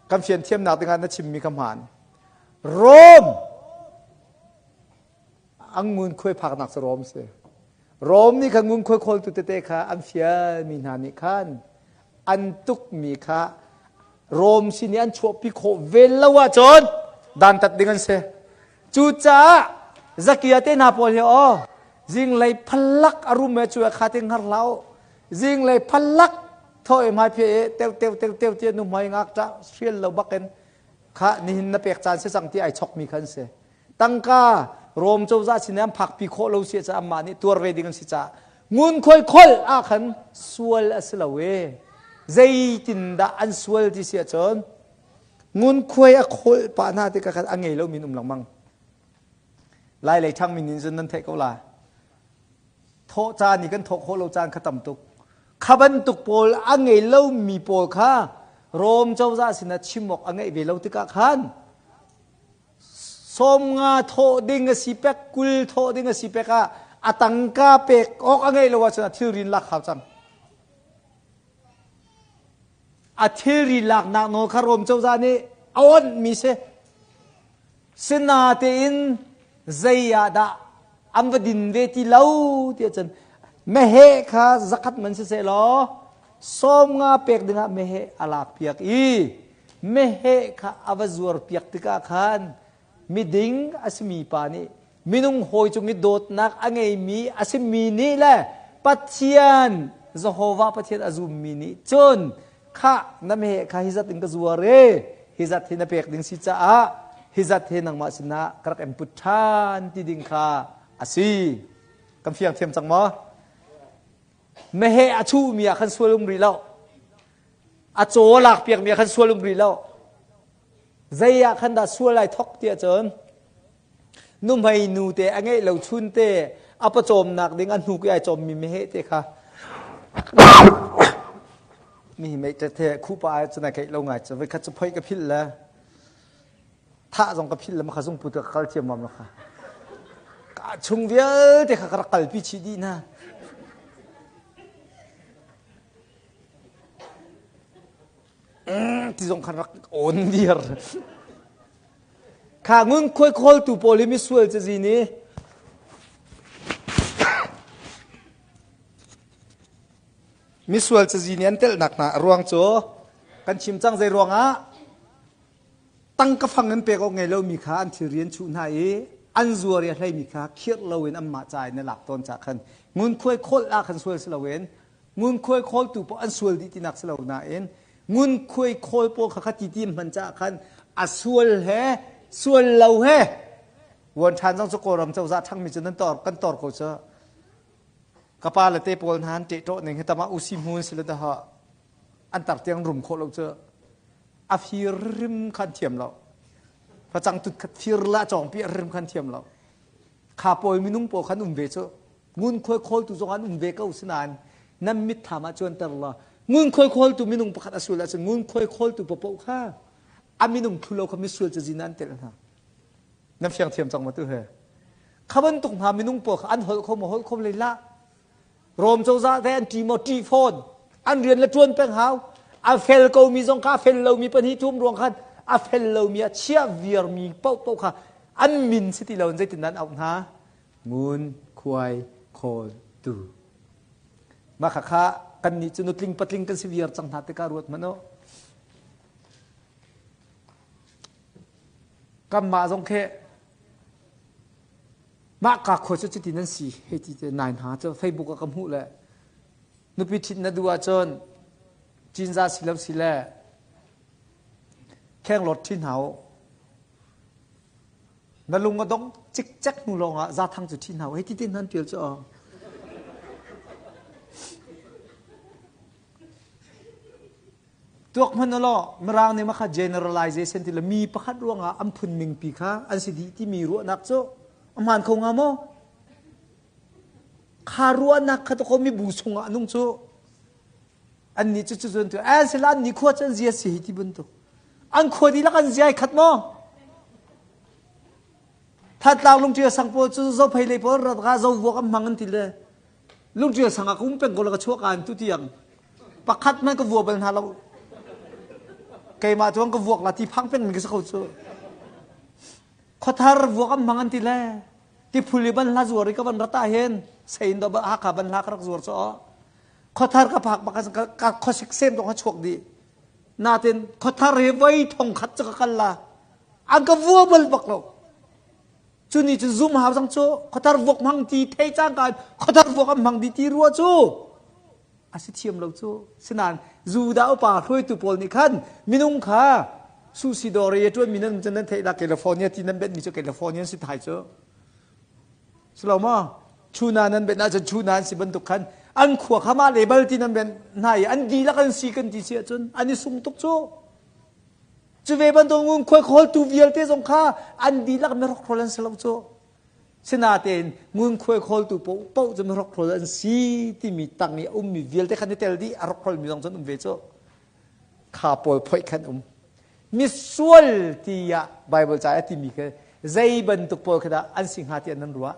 kan fian thiamnak dingah na chimmi kha hmaan Rome ang ngunkhuai phaknak cu Rome si Rome nih khan ngunkhuai khawltu tete kha an fialmi hna nih khan an tukmi kha Rome sin i an chuahpi khawh ve lo ahcun dantat ding an si Cucaah Zakia te hna pawl hi aw zinglei phalak a rum e cu kha te ngar hlah u zinglei phalak tho e hmai phe e teu teu teu teu ti nu hmai ngak ta hrial lo bakin kha nihin na pek caan si cang ti ai chok mi khan si tangka Rom cozah sin an phakpi khawh lo si ca amah nih tuar ve ding an si ca ngunkhuai khol ah khan sual a si lo e zeitindah an sual ti si ahcun Ngunkhuai a kholh pah hna tikah khan a ngei lomi an um lengmang. Lai lei ṭhangmi nih cun nan theih ko la. Thawh caan i kan thawh khawh lo caan kha tam tuk. Kha bantuk pawl a ngei lomi pawl kha Rom cozah sinah chim awk a ngeih ve lo tikah khan sawmnga thawh ding a si pek 20 thawh ding a si pek ah a tangka pek awk a ngeih lo ahcun a thilri in lak hau cang. A thilri laknak nawl kha Rom cozah nih a onhmi si. Sinatein zei ah dah an va din ve ti lo tiah cun meheh kha zakhat man siseh law 50 pek dingah meheh a lak piak i meheh kha a va zuar piak tikah khan miding a simi pa nih minung hawi cung i dawtnak a ngeimi a simi nih le Pathian Jehovah Pathian a zummi nih cun khah na meheh kha hi zat in ka zuar e hi zat hi na pek ding si caah hi zat hi nangmah sinah ka rak in put ṭhan ti ding kha a si kan fiang thiam cang maw meheh a chuhmi ah khan sual um rih lo a caw lak piakmi ah khan sual um rih lo zei ah khan dah sual ai thok tiah cun Nuhmei nu te a ngeih lo chun te a pawcawmnak ding a hnuk i ai cawmmi meheh te kha mi mei te the khupa ai cun ai keih lo ngai cu voikhat cu phoi ka philh le thah zong ka philh le makha zung put ka kal ciammam la kha ka chung vialte kha ka rak kalpi chih dih hna ti zong khan rak on viar Kha ngunkhuai khawltu pawl hi misual cazi nih misual cazi nih an telhnak hna a ruang cu kan chim cang zei ruangah tangka fang in pek awk ngei lomi kha an thilri an chuh hna i an zuar i a hleimi kha khirh loin anmah ca in a lak tawn cah khan ngunkhuai kholh ah khan sual si loin ngunkhuai khawltu paoh an sual dih tinak si lo nain ngunkhuai khawl pawl kha kha ti ti hman caah khan a sual he sual lo he vuan ṭhan zong cu Kawlram cozah ṭhangmi cu nan tor kan tor ko cu ka pa le te pawl hna an ṭehṭawh ning hi tamah usi hmun si le dah an tar tiang rum khawh lo cu a fir rim khan thiam lo facang tut khat fir la cawng pi rim khan thiam lo kha pawl minung pawl khan um ve cu ngunkhuai khawltu zong an um ve ko sinain. Nan mitthlam ah cuanter law ngunkhuai khawltu minung pakhat a sual ahcun ngunkhuai khawltu paohpaoh kha a minung thlu lo kha misual cazin ah an telh hna. Nan fiang thiam cang ma tu he? Kha bantuk hna minung pawl kha an holh kho maw holh kho lei lah. Rom cozah te an ṭi maw ṭi fawn. An rian le ṭuan peng hau. A fel komi zong kha a fel lomi pahnih thum ruang khan a fel lomi a chiah viarmi paohpaoh kha an min si ti lo in zeitin an auh hna? Ngun khuai khawltu. Mah khakha kannih cu nutling patling kan si viar cang hna tikah ruat hmanh u. Kanmah zong khi mah ka khua cu cuti nan si hei ti te nai hna cu Facebook ah ka hmuh le nupi ṭhit na duh ahcun cinza si lo si le khenglawt ṭhi hna u na lung a dong cikcek hnu lawng ah zathang cu ṭhi hna u hei ti te nan ṭial cu aw Tuak hmanh law Mirang nih mah kha generalization ti le mi pakhat ruangah an phun ningpi kha an si dih timi ruahnak cu a hmaan kho hnga maw? Kha ruahnak kha to mibu chungah nung cu annih cu cu tu an sila an nih khua cu an zia si hi ti bantuk an khua dihlak an zia ai khat maw? Thatlang lungṭia sang pawl cu zophei lei pawl rat ga zo vuak an hmang an ti le lungṭial sang ah ka um peng ko la ka chuak aan tu tiang pakhat hmanh ka vua bal hna lo keimah tuang ka vuak la ti phang peng mi ka si ko cu khuathar vuak an hmang an ti le ti phul i ban hla zuar i ka van rata hin sein do hakha ban hla ka rak zuar cho khuathar ka phak bak ka khuasik sem dong ha chuak di natin khuathar hi voi thong khat cu ka kal la an ka vua bal bak lo Cu nih cun zum hau cang cu khuathar vuak hmang ti thei cangka in khuathar vuak an hmang di ti rua cu a si thiam lo cu. Sinain Judah upa hruaitu pawl nih khan minung kha Susidor i a ṭuanmi nan cun nan theih la California ti nan benhmi cu California si thai cu. Silo maw? Chuna nan benh ahcun chuna an si bantuk khan an khua kha mah lebal ti nan benh hna i an dihlak an si kan ti si ahcun an i sung tuk cu. Cu ve bantuk ngunkhuai khawltu vialte zong kha an dihlak mihrokhrol an si lo cu. Sinain ngunkhuai khawltu paohpaoh cu mihrokhrol an si timi tang i a ummi vialte khan i tel dih a rokhrolmi zong cun um ve cu. Kha pawl phoih khan um. Misual tiah Bible ca a timi khi zei bantuk pawl khi dah an si hnga tiah nan ruah?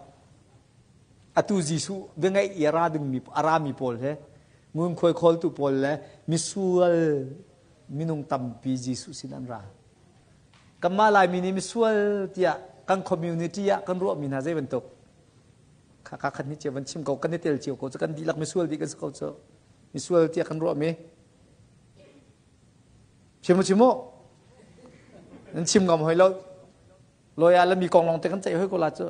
Atu Jesuh biangaih i a ra dingmi a rami pawl he ngunkhuai khawltu pawl le misual minung tampi Jesuh sin an ra. Kanmah Laimi nih misual tiah kan community ah kan ruahmi hna zei bantuk kha kha khat nih cio van chim ko kan i tel cio ko cu kan dihlak misual dih kan si ko cu misual tiah kan ruahmi chim u chim u nan chim ngam hoi lo lawyer le mi kong lawng te kan ceih hoi ko la cu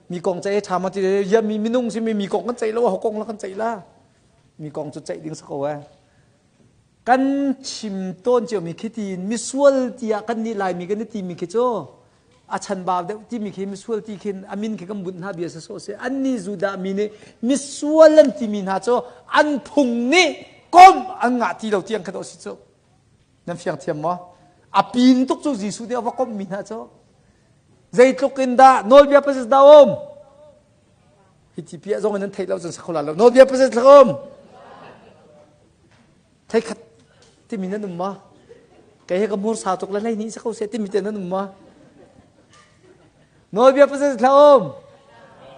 mi kong ceih ṭha ma ti ya mi minung si mi mi kong kan ceih lo ho kong la kan ceih la mi kong cu ceih ding si ko eh Kan chim tawn ciomi khi tiin misual tiah kan nih Laimi kan i timi khi cu a chanbau deuh timi khi misual ti khin a min khi kan bunh hna bia sawsawh si. Annih Judah mi nih misual an timi hna cu an phung nih komh an ngah ti lo tiang kha dawh si cu. Nan fiang thiam maw? A pin tuk cu Jesuh nih a va komhmi hna cu. Zeitluk in dah nawlbia pasal dah um? Hi ti piah zong in nan theih lo cun sakho la lo. Nawlbia pasal thlak um? Theikhat timi nan um ma? Kei he ka mur sau tuk le hlei ni sa ko seh timi te nan um ma? Nawlbia pasal thla um.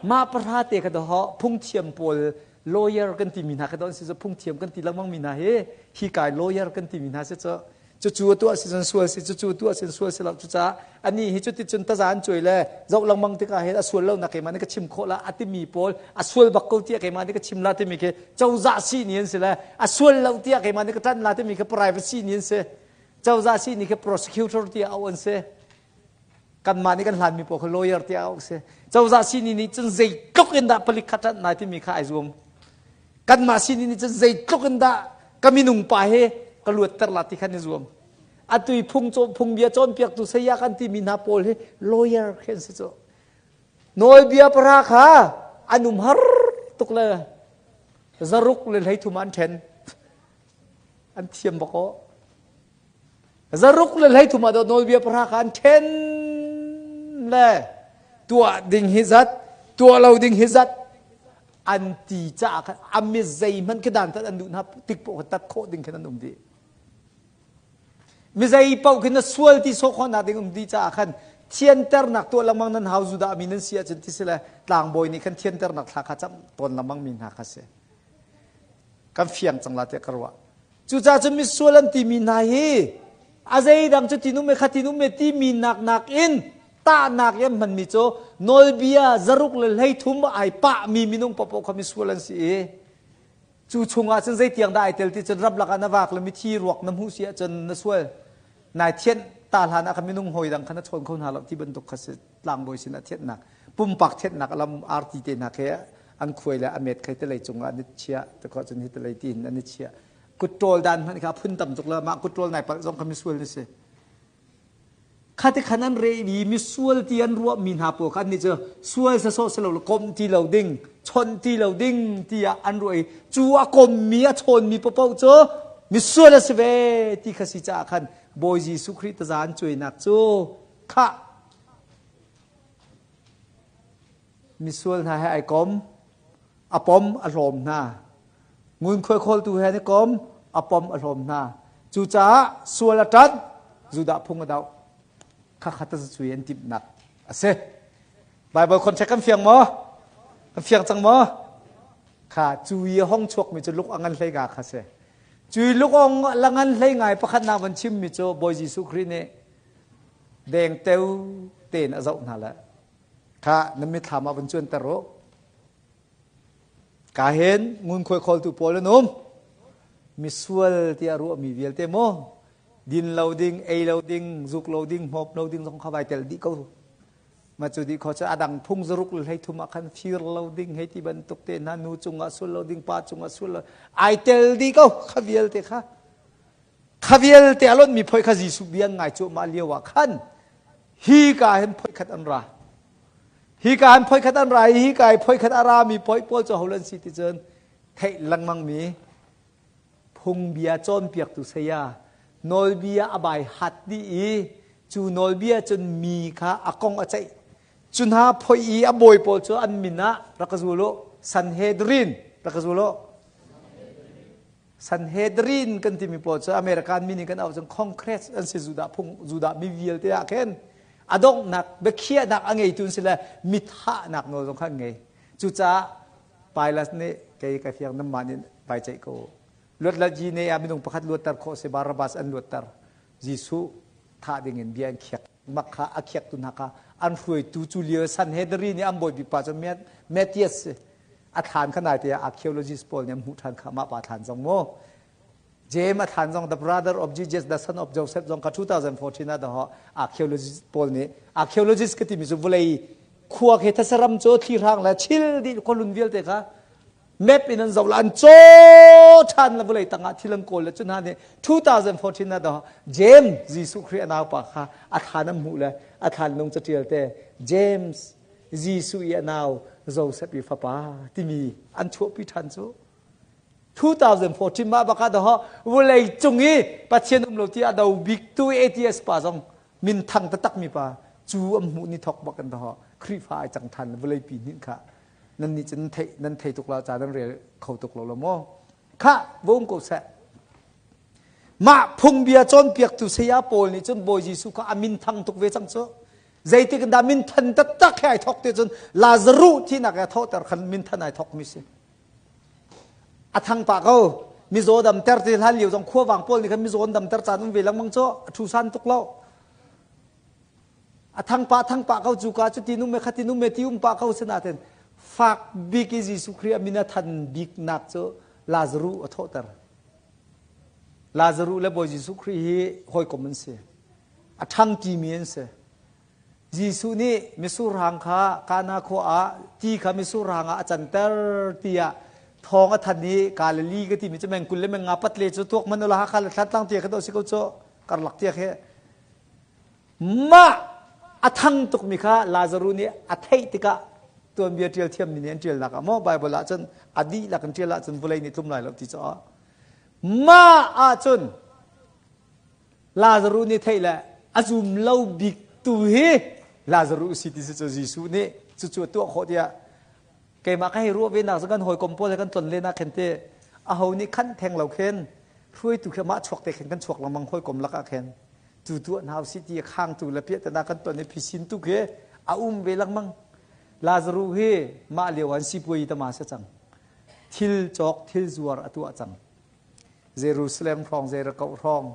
Mah pahra te kha doho phungthiam pawl lawyer kan timi hna kha don si cu phungthiam kan ti lengmang mi hna hi hi kai lawyer kan timi hna si cu cucu a tuah si cun sual si cucu tuah si sual si lo cucaah anih hi cuti cun taza an cuai le zoh lengmang tikah hin a sual lo nak keimah nih ka chim khawh la a timi pawl a sual bak ko tiah keimah nih ka chim la timi khi cozah si ni an si le a sual lo tiah keimah nih ka ṭanh la timi khi privacy ni an si cozah si ni khi prosecutor tiah auh an si kanmah nih kan hlanmi pawl kha lawyer tiah auh si cozah sini nih cun zeitluk in dah palik kha ṭanh lai timi kha ai zuam kanmah sini nih cun zeitluk in dah ka minung pa he ka luatter la ti khan i zuam atu i phung phungbia cawnpiaktu saya kan timi hna pawl hi lawyer khi an si cu nawlbia para kha an um har tuk le zaruk le hleithum an ṭhen an thiam bak aw Zaruk le 13 ah nawlbia pahra kha an ṭhen le tuah ding hi zat, tuah lo ding hi zat. An ti caah khan a mi zeihmanh khi dantat an duh hna tik poh kha tat khawh ding khin an um dih. Mi zei paoh khi na sual ti sawh khawhnak ding um dih caah khan thianternak tuah lengmang nan hau Judah mi nan si ahcun ti si le tlangbawi nih khan thianternak thla kha camh tawn lengmang mi hna kha si. Kan fiang cang la tiah ka ruah. Cucaah cun misual an timi hna hi a zeidang cu tin um e kha tin um e timi nak nakin tahnak i an hmanmi cu nawlbia zaruk le 13 ai pahmi minung paohpaoh kha misual an si i cu chungah cun zeitiang dah ai tel ti cun ramlak ah na vak le mithi ruak na hmuh si ahcun na sual nai thianh ta hlan ah khan minung hawi dang kha na chawn kho hna lo ti bantuk kha si tlangbawi sinah thianhnak pumpak thianhnak lam arti te hna khi an khuai le a met khai te lei cungah an i chiah te khawh cun hi te lei ti in an i chiah kutṭawl dan hmanh kha phun tam tuk le mah kutṭawl nai palh zong kha misual na si khati khan an re i misual ti an ruah mi hna pawl kha an nih cu sual sasawh si lo komh ti lo ding chawnh ti lo ding tiah an ruah i cu a kommi a chawnmi paohpaoh cu misual a si ve ti kha si caah khan Bawi Jesuh Khrih taza an cuainak cu khah misual hna he ai kom a pom a hlawm hna ngunkhuai khawltu he an i kom a pom a hlawm hna cucaah sual a ṭanh Judah phung a doh khakhat a cui an timhnak a si Bible contract kan fiang maw kan fiang cang maw kha cu i a hong chuakmi cu luk a ngan hlei nga kha si cui luk la ngan hlei ngai pakhatnak van chimmi cu Bawi Jesuh Khrih nih dengteo tein a zoh hna le kha na mitthlam ah van cuanter u ka hin ngunkhuai khawltu pawl an um misual tiah ruahmi vialte maw din lo ding ei lo ding zuk lo ding hmawp lo ding zong kha vai tel dih ko ma cu dih kho cu adang phung zaruk le 13 ah khan fir lo ding hei ti bantuk te hna nu cungah sul lo ding pa cungah sul lo ai tel dih ko kha vialte kha Kha vialte a lonhmi phoi kha Jesuh bia an ngai cuahmah lio ah khan hi ka hin phoi khat an ra. Hi ka hin phoi khat an ra i hi ka i phoi khat a rami phoi pawl cu ho an si ti cun theih lengmangmi phungbia cawnpiaktu saya nawlbia a bai hat dih i cu nawlbia cun mi kha a kong a ceih. Cu hna phoi i a bawi pawl cu an min ah rak ka zul u Sanhedrin rak ka zul u Sanhedrin kan timi pawl cu American mi nih kan auh cun Congress an si Judah phung Judah mi vialte ah khin a donghnak biakhiahnak a ngeitu an si le mithahnak nawl zong kha an ngei. Cucaah Pilate nih kei ka fiang nanmah nih vai ceih ko. Luatlatyi ne ah minung pakhat luatter khawh si Barabbas an luatter. Jesuh thah ding in bia an khiak. Mak kha a khiaktu hna kha an hruaitu cu lio Sanhedrin i an bawi bik pa cu Matthias si. A thlan kha naite ah archaeologist pawl nih an hmuh ṭhan kha mah pa thlan zong mu. James a thlan zong the brother of Jesus the son of Joseph zong kha 2014 ah dahawh archaeologist pawl nih archaeologist ka timi cu vawlei khua khi thasaram cu thli hrang le chil dih khualun vialte kha map in an zoh la an caw ṭhan le vawlei tangah thil an kawl le cu hna nih 2014 ah dahawh James Jesuh Khrih a naupa kha a thlan an hmuh le a thlan lung caṭial te James Jesuh i a nau Joseph i fapa timi an chuahpi ṭhan cu 2014 mah bak ah dahawh vawlei cung i Pathian um lo ti a do bik tu atheist pa zong minthang taktak mi pa cu an hmuh ni thok bak in dahawh Khrihfa ai cang ṭhan vawlei pi hnin kha nan nih cun nan thei nan thei tuk lo ca nan rel kho tuk lo lo maw khah va um ko seh mah phungbia cawnpiaktu saya pawl nih cun Bawi Jesuh kha a min thang tuk ve cang cu Zeitik in dah minthan taktak he ai thawk ti cun Lazaruh thinak he thawhter khan minthan ai thawk mi si. A thang pah ko. Mizaw damter ti hlan lio zong khuavang pawl nih khan mizaw an damter caan um ve lengmang cu a thu san tuk lo. A thang pah thang pah ko cu ka cu ti num me kha ti num me ti um pah ko sinaten fak bik i Jesuh Khrih a min a than bik nak cu Lazaruh a thawhter. Lazaruh le Bawi Jesuh Khrih hi hawikom an si. A ṭhangṭimi an si. Jesuh nih misurhang kha Kana khua ah ti kha misurhang ah a canter tiah thawng a thanh i Galilee ka timi cu meng 20 le meng nga pat le cu tuak man ula Hakha le Thantlang tia kha si ko cu karlak tia khi mah a thang tukmi kha Lazaruh nih a theih tikah tuanbia ṭial thiammi nih an ṭialnak ah maw Bible ah cun a dihlak in ṭial ahcun vawlei nih tlum lai lo ti caah mah ahcun Lazaruh nih theih le a zum lo bik tu hi Lazaruh si ti si cu Jesuh nih cucu a tuah khawh tiah. Keimah ka hei ruah ve nak kan hawikom pawl he kan tlon len ah khin te aho nih khan theng lo khin hruaitu khi mah chuak te khin kan chuak lengmang hawikom lakah khin cu tuah hna usih ti khangtu le piahtana kan ton i phisin tu khi a um ve lengmang. Lazaruh hi mah lio an sipuai tama si cang. Thil cawk thil zuar a tuah cang. Jerusalem hrawng Jericho hrawng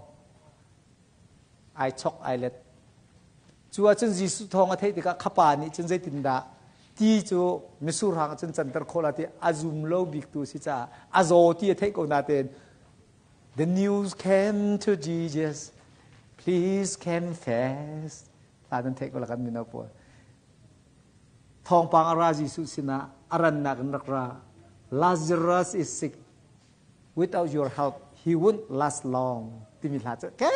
ai chok ai let. Cu ahcun Jesuh thawng a theih tikah khapa nih cun zeitindah ti cu mitsur hang ah cun canter khawh la ti a zum lo bik tu si caah a zaw ti a theih ko natein The news came to Jesus please come fast hla nan theih ko la kan mino pawl thawngpang a ra Jesuh sinah a rannak in rak ra Lazarus is sick without your help he won't last long timi hla cu ke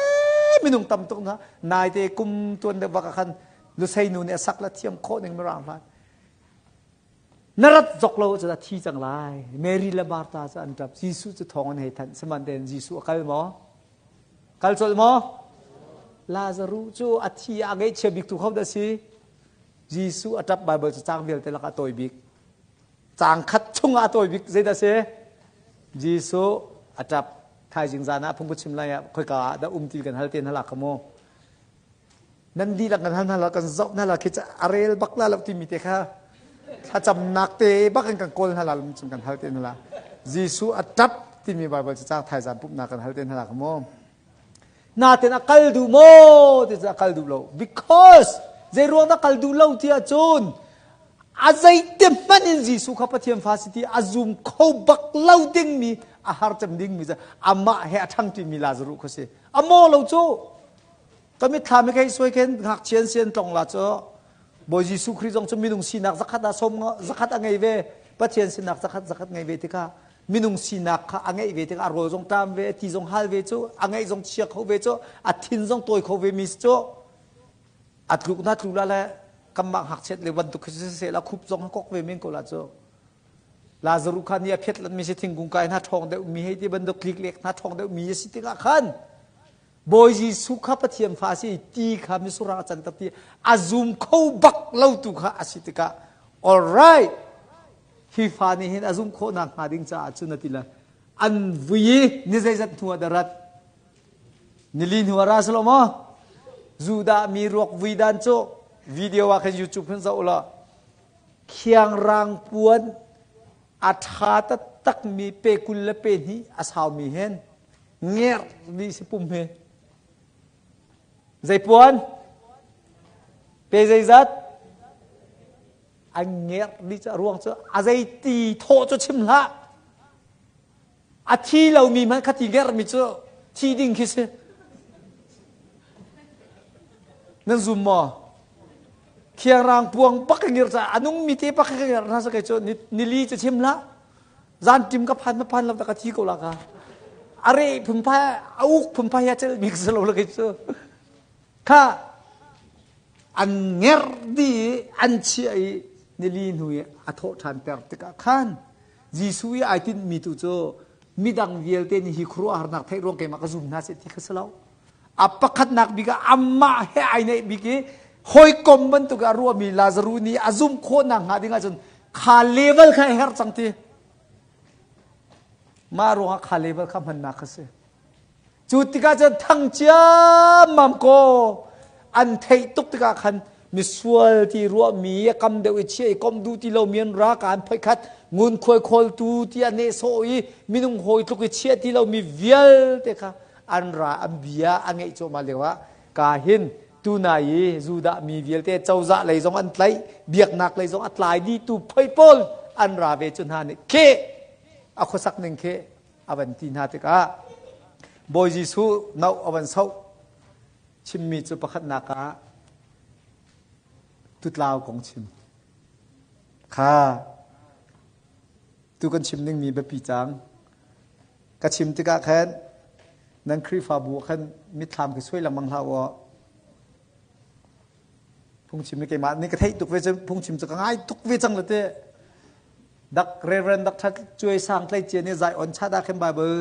minung tam tuk na naite kum tuan deuh bak ah khan lusei nu nih a sak la thiam khawh ning mirang hla na rat zok lo cu thi cang lai Mary le Martha cu an ṭap Jesuh cu thawng an hei thanh sihmanhsehlaw Jesuh a kal maw kal colh maw Lazaruh cu a thi a ngaihchia bik tu kho dah si Jesuh a ṭap Bible cu cang vialte lakah a tawi bik Caang khat chungah a tawi bik zeidah si? Jesuh a ṭap. Thaizing zan ah phung ka chim lai ah khoika ah dah um ti kan hal te hna la kha mu. Nan dihlak kan hal hna la kan zoh hna la khi a rel bak la lo timi te kha thlacamnak te bak in kan kawl hna la cung kan hal te hna la. Jesuh a ṭap timi Bible cu caang thaizan pumhnak kan hal te hna la kha mu. Natin a kal duh maw ti cu a kal duh lo. Because zei ruang dah kal duh lo ti ahcun a zeite hmanh in Jesuh kha Pathian fa si ti a zum kho bak lo dingmi a har cem dingmi cu amah he a ṭhangṭimi Lazaruh kha si. A maw lo cu ka mitthlam i kei suai khin ngakchia sian tlong la cu Bawi Jesuh Khrih zong cu minung sinak zakhat ah som zakhat a ngei ve Pathian sinak zakhat zakhat ngei ve tikah minung sinak kha a ngeih ve tikah a rawl zong ṭam ve ti zong hal ve cu a ngeih zong chia kho ve cu a thin zong tawi kho ve mi cu a tluk na tlu la le kanmah ngakchiat le bantuk khi si la khup zong kok ve men ko la cu Lazaru kha ni a phiat lan mi si thingkung kai hna ṭhawng deuh mi hei ti bantuk tlik lek hna ṭhawng deuh mi a si tikah khan Bawi Jesuh kha Pathian fa a si ti kha misurang a canter ti a zum kho bak lo tu kha a si tikah all right hi fa nih hin a zumh khawh nak hnga ding caah cun a ti le an vui i ni zeizat hnu ah dah rat nili hnu ah ra silo maw Judah mi ruak vui dan cu video ah khan YouTube hin zoh law khiangrang puan a ṭha taktak mi pe 20 le pe hnih a saumi hen ngerh dih si pum hi zei puan pe zeizat an ngerh dih cu a ruang cu a zei ti thawh cu chim hlah a thi lomi hmanh kha ti ngerh mi cu thi ding khi si nan zum maw khiangrang puang bak ka ngir ca a nung mi te bak ka ngir hna sa kai cu nili cu chim hlah zan tim ka phan ma phan lo ta ka thi ko la ka are phunphai a uk phunphai ya cel bik selo la kai cu kha an nger di an chia i nili hnu i a thawh ṭhan ter tikah khan Jesuh i ai tinhmi tu cu midang vialte nih hi khuaruahharnak theih ruang keimah ka zum hna seh ti kha si lo a pakhatnak bik ah amah he ai neih bik i hawikom bantuk a ruahmi Lazaru nih a zumh khawhnak hnga ding ahcun kha level kha a herh cang ti mah ruangah kha level kha hmannak kha si Cu tikah cun thang ciammam kaw an theih tuk tikah khan misual ti ruahmi a kam deuh i chia i komh duh ti lomi an ra ka an phoih khat ngunkhuai khawltu ti a nehsawh i minung hawi tluk i chia ti lomi vialte kha an ra an bia a ngeih cuahmah lioah ka hin tunai i Judah mi vialte cozah lei zong an tlaih biaknak lei zong a tlai dihtu phoi pawl an ra ve cu hna nih khi a khuasak ning khi a van ti hna tikah Bawi Jesuh no a van soh chimmi cu pakhatnak ah tutlau kong chim kha tu kan chim dingmi biapi cang ka chim tikah khan nan Khrihfabu khan mitthlam khi suai lengmang hlah u phungchim hi keimah nih ka theih tuk ve cu phungchim cu ka ngai tuk ve cang le te dak Reverend Dr. Cuai Sang Tlei Cia nih Zion chat ah khin Bible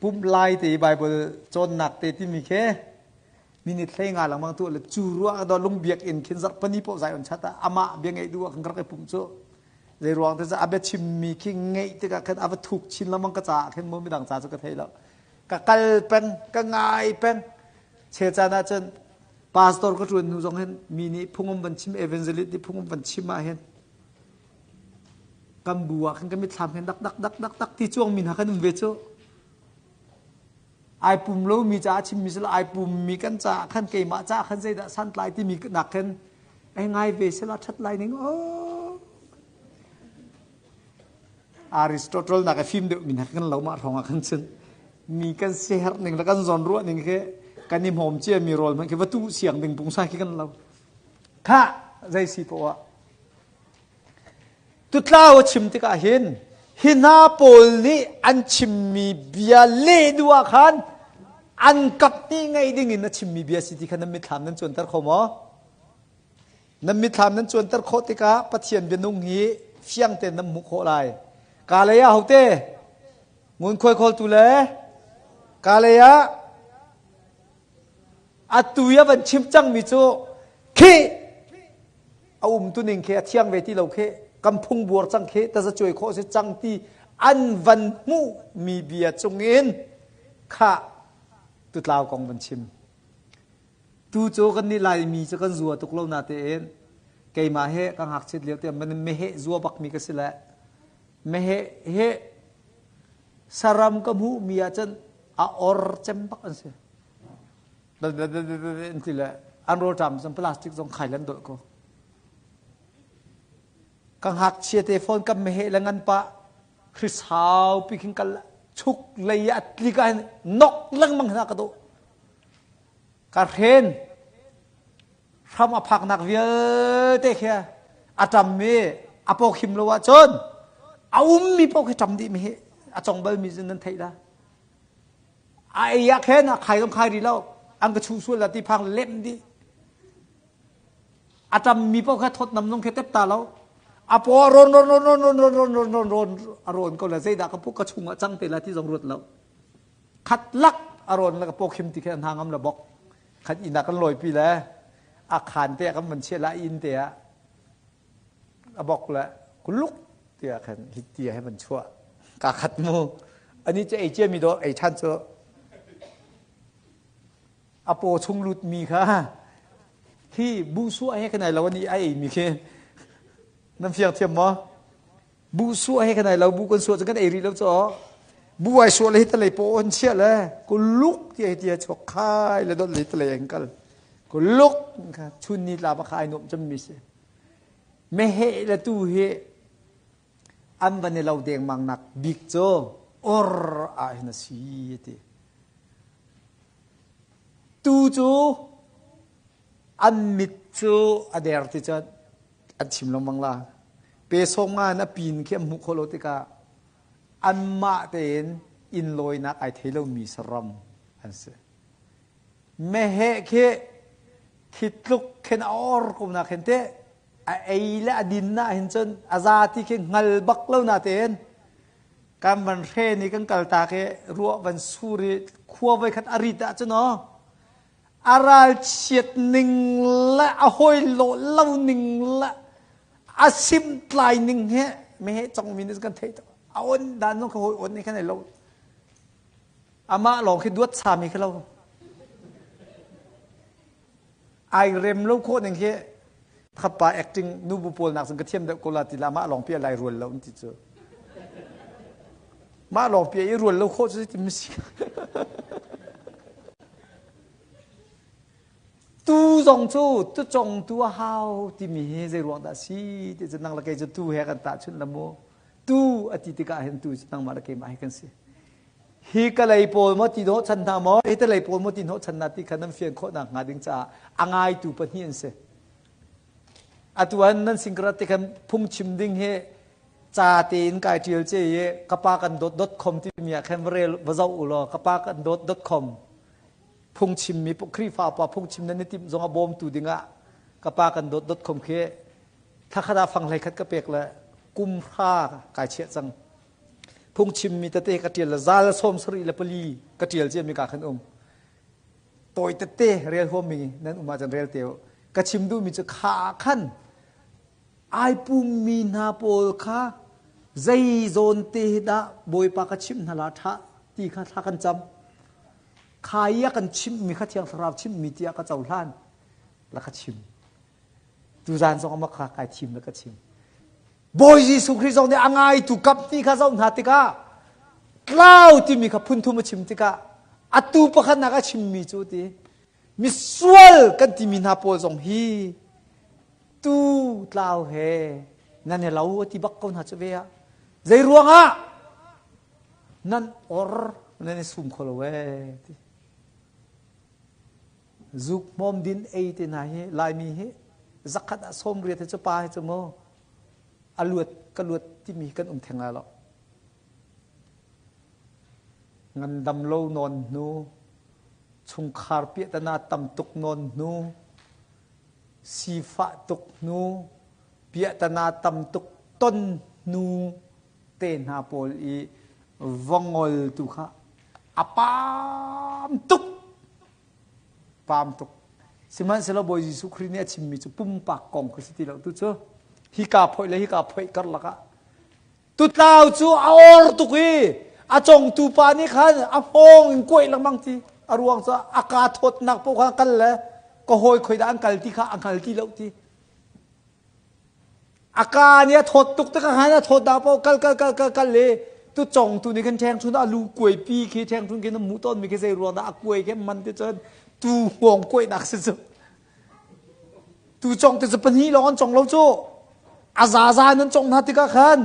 pumh lai te Bible cawnnak te timi khi minute hlei nga lengmang tu le cu ruah do lung biak in khin zarh pani po Zion chat ah amah bia ngeih duh ah kan rak i pumh cu. Zei ruang te a biachimmi khi ngeih tikah khan a va thuk chin lengmang ka caah khin mu midang ca cu ka thei lo. Ka kal peng, ka ngai peng. Chel caan ah cun pastor ka ṭuan hnu zong hin mi nih phungum van chim evangelist nih phungum van chim ah hin kan bu ah khan kan mitthlam khin dak dak dak dak dak ti cuang mi hna kan um ve cu. Ai pum lomi caah chimmi si lo ai pummi kan caah khan keimah caah khan zeidah santlai timi nak khin ai ngai ve sela ṭhat lai ning aw. Aristotle nak a fim deuh mi hna kan lo mah hrawng ah khan cun mi kan siherh ning le kan zawn ruah ning khi kan i hmawm cia mi rawl hmanh khi va tu siang ding pungsa khi kan lo. Khah zei si poah Tutlau a chim tikah hin hi hna pawl nih an chimmi bia leh duh ah khan an kap hnih ngei ding in a chimmi bia si ti kha nan mitthlam nan cuanter kho maw? Nan mitthlam nan cuanter khawh tikah Pathian bianung hi fiang tein nan hmuh khawh lai. Ka lei ah hote? Ngunkhuai khawltu le ka lei ah atu i a van chim cangmi cu khi a umtuning khi a thiang ve ti lo khi kan phung buar cang khi tazacuai khawh si cang ti an van hmuh mi bia cungin kha tutlau kong van chim tu cu kan nih laimi cu kan zua tuk lo na tein keimah he ka ngakchiat lio te man meheh zua bak mi ka si le meheh he saram ka hmuh mi ah cun a or cem bak an si an ti le an rawlṭam cun plastic zong khai lan dolh ko ka ngakchia te phone kam meheh le ngan pah hrisau pi khin kal chuk lei a tlik ah nok lengmang hna ka dawh ka hren hram a phaknak vialte khi a ṭam mi a pawkhim lo ahcun a ummi paoh khi ṭam dih mi hi a cong bal mi cu nan theih la A ei ah khin a khai zong khai rih lo. An ka chuh sual la ti phang lem dih. A ṭammi paoh kha thawt nam zong khi tep ta lo. A paw a rawn rawn rawn rawn rawn rawn rawn rawn rawn rawn a rawn ko la zeidah ka puk ka chung ah cang te la ti zong ruat lo. Khat lak a rawn la ka paw khim ti khi a hna ngam la bok. Khat inn ah kan lawipi le a khan te ah kan van chiah la inn te ah a bok le kuluk tiah khan hi tia he van chuah ka khat mu ani cu ei cia mi dawh ei ṭhan cu a paw chung lut mi kha hi bu suah he kan ai lo ani a ei mi khi nan fiang thiam maw bu suah he kan ai lo bu kan suah cu kan ei rih lo cu bu ai suah le hi talei paw on chia le kuluk tia hi tia chuak khai le dot le talei an kal kuluk kha chun ni tla ba kha ai nuam cem mi si Meheh le tuu hi an van i lo dengmang nak bik cu or ah hin a si a ti. Tuu cu an mit cu a der ti cun an chim lengmang la. Pe sawm nga in a pin khi an hmuh khawh lo tikah anmah tein inn lawinak ai thei lomi saram an si. Meheh khi thi tluk khin a or ko na khin te a ei le a din na hin cun a za ti khi hngal bak lo na tein kan van hre ni kan kal ta khi ruah van sur i khua voi khat a rit ah cun aw a ral chiat ning le a hawi lo lo ning le a sim tlai ning he meheh cong mi nih kan theih a on dan zong kha hawi on ni khan ai lo Amah lawng khi duat sami khi lo. Ai rem lo khawh ning khi khapa acting nubu pawl nak cun ka thiam deuh ko la ti la mah lawng pi lai rual lo ti cu. Mah lawng pi i rual lo khawh cu ti misi. Tu zong cu tu cong tu a hau timi hi zei ruang dah si ti cu nang le kei cu tu he kan tahchunh la mu. Tu a ti tikah hin tu cu nangmah le keimah hi kan si. Hi kalay pawl maw ti hnawh chan hna maw hi talei pawl maw ti hnawh chan hna ti kha nan fian khawh nak hnga ding caah a ngaitu pahnih an si. Atu an nan singkarat te khan phungchim ding hi ca tein kai ṭial ce i kapa kan dawt dot com timi ah khan va rel va zoh u law kapa kan dawt dot com phungchimmi Khrihfa pa phungchim nan i timh zong a bawmtu dingah kapa kan dawt dot com khi thakhat ah fang hlei khat ka pek le kum hra kai chiah cang. Phungchimmi tete ka ṭial le zal 74 ka ṭial ciami ka khan um. Tawi tete rel huammi nan um ahcun rel te u. Ka chim duhmi cu kha ah khan. Ai pummi hna pawl kha zei zawn te hi dah Bawipa ka chimh hna la ṭha ti kha thla kan cam. Kha i a kan chimhmi kha Thiang Thlarau chimhmi tiah ka cohlan la ka chim. Tuzaan zong ah kha kai thim la ka chim. Bawi Jesuh Khrih zong nih a ngaitu kap hnih kha zoh hna tikah tlau timi kha phunthum a chim tikah atu pakhatnak a chimmi cu ti misual kan timi hna pawl zong hi tu tlau he nan i lo a ti bak ko hna cu ve ah zei ruangah nan or nan i sum kho lo ee ti zuk hmawm din ei te hna hi laimi hi zakhat ah sawm riat hi cu pa hi cu mu a luat ka luat timi kan um theng lai lo ngandam lo nawn hnu chungkhar piahtana tam tuk nawn hnu sifah tuk hnu piahtana tam tuk ton hnu te hna pawl i vongol tu kha a pam tuk pam tuk sihmanhsehlaw Bawi Jesuh Khrih nih a chimmi cu pumpak kong kha si ti lo tu cu hika phoih le hika phoih karlak ah tutlau cu a or tuk i a congtu pa nih khan a hngawng in kuaih lengmang ti a ruang cu a kaa thawtnak paoh kha kal le ka hawi khoi dah an kal ti kha a hngal ti lo ti A kaa nih a thawt tuk tikah khan a thawt dah paoh kal kal kal kal kal le tu cong tu nih khan ṭhengṭhun a lu kuaipi khi ṭhengṭhun khi na hmuh tawnmi khi zei ruang dah a kuai khi man ti cun tu hngawng kuainak si cu. Tu cong ti cu pahnih lawng an cong lo cu. A zaza in an cong hna tikah khan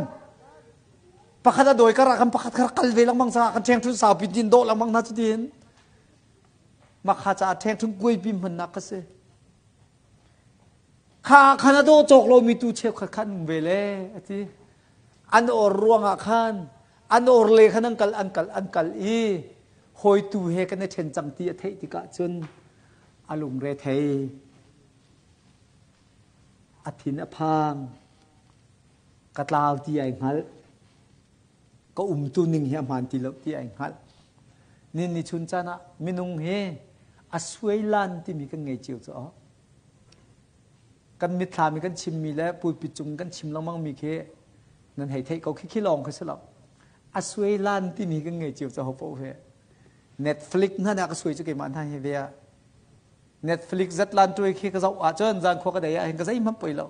pakhat a dawi kar ah khan pakhat kha kal ve lengmang caah kan ṭhengṭhun saupi tin dawh lengmang hna cutin makha caah ṭhengṭhun kuaipi hmannak ka si. Kha khan a dawh cawk lomi tu cheukhat kha an um ve le a ti. An or ruangah khan an or le khan an kal an kal an kal i hawitu he kan i ṭhen cang ti a theih tikah cun a lungre thei. A thin a phang. Ka tlau ti ai hngalh. Ka umtu ning hi a hmaan ti lo ti ai hngalh. Nin ni chun caan ah minung hi a suailan timi kan ngei cio cu Kan mitthlam i kan chimmi le pulpit cung kan chim lengmangmi khi nan hei theih ko khi khi lawng khi si lo. A suailan timi kan ngei cio cu ho paoh hi. Netflix hna nih a ka suai cu keimah hna hi ve ah. Netflix zatlan tuai khi ka zoh ahcun zan khua ka dei ah hin ka zeihmanh poi lo.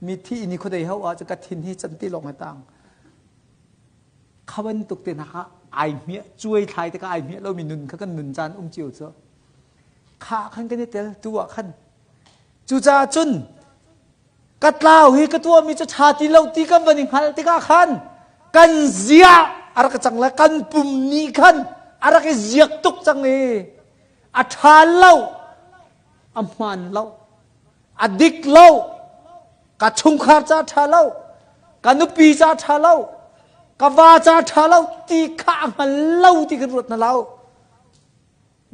Mi thi ni khuadei ho ah cu ka thin hi can ti lawng he tang. Kha bantuk te hna kha ai hmiah cuai thlai te kha ai hmiah lomi nun kha kan nun caan um cio cu. Kha khan kan i tel tu ah khan. Cucaah cun ka tlau hi ka tuahmi cu ṭha ti lo ti kan van i hngalh tikah khan kan zia a rak cang le kan pum nih khan a rak i ziak tuk cang i a ṭha lo a hmaan lo a dik lo ka chungkhar ca ṭha lo ka nupi ca ṭha lo ka va ca ṭha lo ti kha a hngal lo ti kan ruat na lo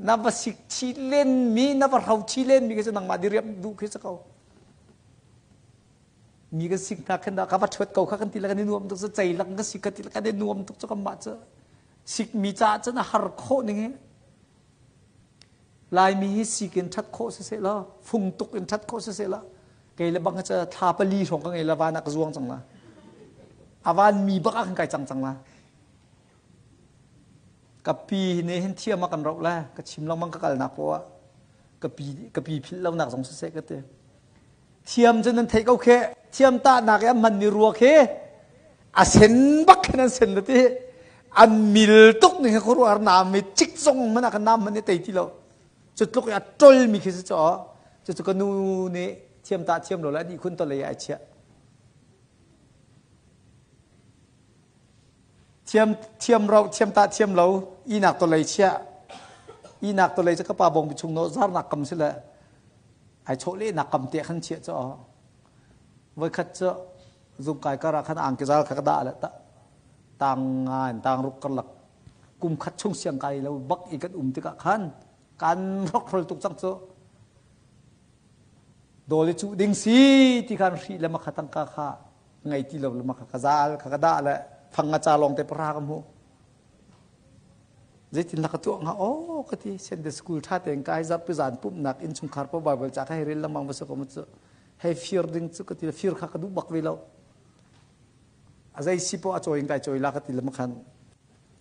na va sik chi len mi na va hro chi len mi khi cu nangmah diriam duh khi si ko mi kan sik hna khan ka va ṭhuat ko kha kan ti le kan i nuam tuk cu cei lak ka sik ka ti le kan i nuam tuk cu kanmah cu sikmi caah cun a har khawh ning hi Laimi hi sik in ṭhat khawh siseh law fung tuk in ṭhat khawh siseh law kei le bang cu thla pali hrawng ka ngei la van ah ka zuang cang la a van mi bak ah khan kai cang cang la Ka pi nih hin thiam a kan roh le ka chim lengmang ka kalnak poah ah ka pi ka pi philh lonak zong siseh ka ti. Thiam cu nan theih ko khe thiam tahnak i an hmanmi rua khi a sen bak khin an sen na ti. An mil tuk ning hi khuaruahhar naam i cik zong hmanh ah kan naam hmanh i tei ti lo. Cu tluk i a ṭolmi khi si caw cucu ka nu nih thiam tah thiam lo le a ihkhun to lei ah ai chiah. Thiam thiam ro thiam tah thiam lo ihnak tawlei chiah ihnak tawlei cu ka pa bawngbi chung no zarnak kam si le ai chawhlehnak kam te khan chiah cu voikhat cu zungkai kar ah khan angki zal kha ka dah le tang nga in tang ruk karlak kum khat chung siang kai lo bak i kan um tikah khan kan rokhrol tuk cang cu dawli cuh ding si ti khan hri le makha tangka kha ngei ti lo le maka ka zal kha ka dah le fang nga ca lawng te pahra ka hmu zeitin la ka tuah hnga oh ka ti Sunday school tha tein kai zarhpi zan pumhnak innchungkhar pa Bible ca ka hei rel lengmang va si ko mu cu. Hei fir ding cu ka ti le fir kha ka duh bak ve lo. A zei si poah a cawi in kai cawi la ka ti le khan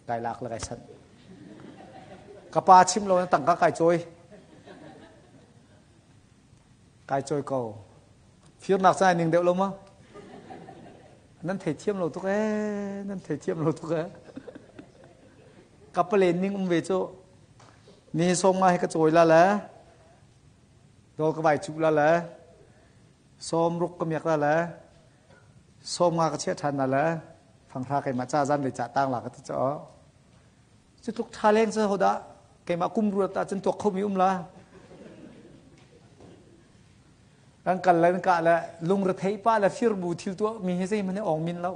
kai lak le kai sanh. Ka pa chim lo na tangka kai cawi. Kai cawi ko. Firnak cai ning deuh lo ma? Nan thei thiam lo tuk ee, nan thei thiam lo tuk ee. Ka palen ning um ve cu. Ni sawm nga hi ka cawi la le dol ka vai cu la le sawm ruk ka miak la le sawm nga ka chiah ṭhan na le fanghra keimah ca zan le ca tang la ka ti caw cu tluk ṭha leng cu hodah keimah kum ruat ah cun tuak khomi um la kan kal le kan kah le lungrethei pa le firbu thil tuah mi hi zeihmanh ong min lo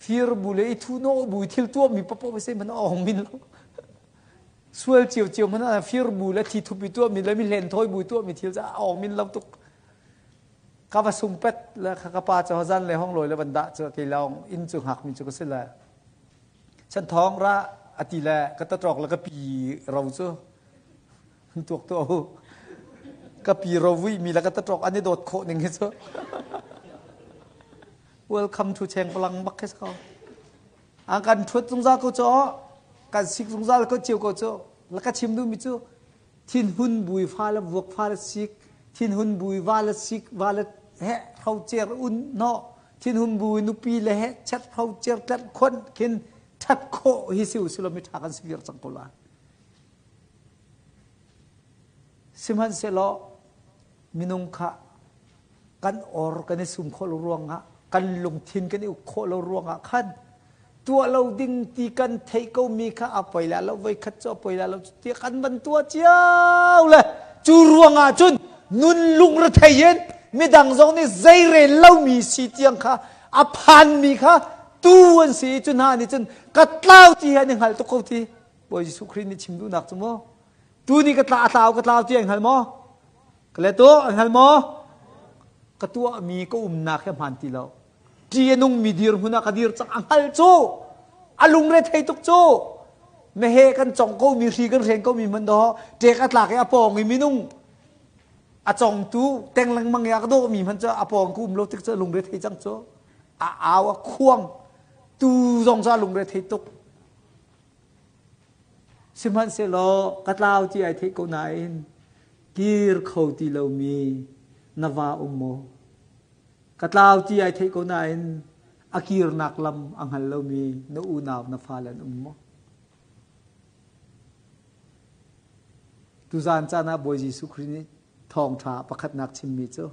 firbu le i thu no bu thil tuah mi papo zeihmanh ong min lo sual cio cio hmanh ah firbu le thi thupi tuah mi le mi hlen thawi bu tuah mi thil ca ong min lo tuk ka va sung pet le ka pa cu zan le hong lawi le van dah cu kei lawng inn cu hngak mi cu ka si le chan thawng ra ati le ka tatrawk le ka pi ro cu tuak tu ka pi ro vui mi le ka tatrawk an i dawt khawh ning hi cu welcome to cheng palang bak khi ko an kan thuat zungzal ko cho kan sik zungzal ko cio ko cu la ka chim duh mi cu thinhun bui fa le vuak fa le sik thinhun bui va le sik va le he hrocer un no thinhun bui nupi le he chet hrocer tlat khon khin that khawh hi si usilo mi tha kan si vir cang ko la sihmanhsehlaw minung kha kan or kan i sum khawh lo ruangah kan lungthin kan i uk khawh lo ruangah khan tuah lo ding ti kan theih ko mi kha a poi la lo voi khat cu a poi la lo ti kan van tuah cio le cu ruangah cun nun lungrethei in midang zong nih zeirel lomi si tiang kha a phan mi kha tu an si i cu hna nih cun ka tlau ti hi an i hngal tuk ko ti Bawi Jesuh Khrih nih chim duhnak cu maw tu nih ka tla a tlau ka tlau ti an hngal maw Ka le tu an hngal maw? Ka tuahmi ka umnak hi a hmaan ti lo. Ṭi a nungmi dirhmun ah ka dir cang a hngal cu. A lungre thei tuk cu. Meheh kan cong komi hri kan hren komi hmanh daw ṭek a tlak i a pawng i minung a congtu teng lengmang i a ka dawhmi hmanh cu a pawng ka um lo tik cu a lungre thei cang cu. A au a khuang. Tu zong cu a lungre thei tuk. Sihmanhsehlaw ka tlau ti ai theih ko nain kir kho ti lomi na va um maw? Ka tlau ti ai theih ko nain a kirnak lam a hngal lomi na unau na fale an um maw? Tuzaan caan ah Bawi Jesuh Khrih nih thawngṭha pakhatnak chimmi cu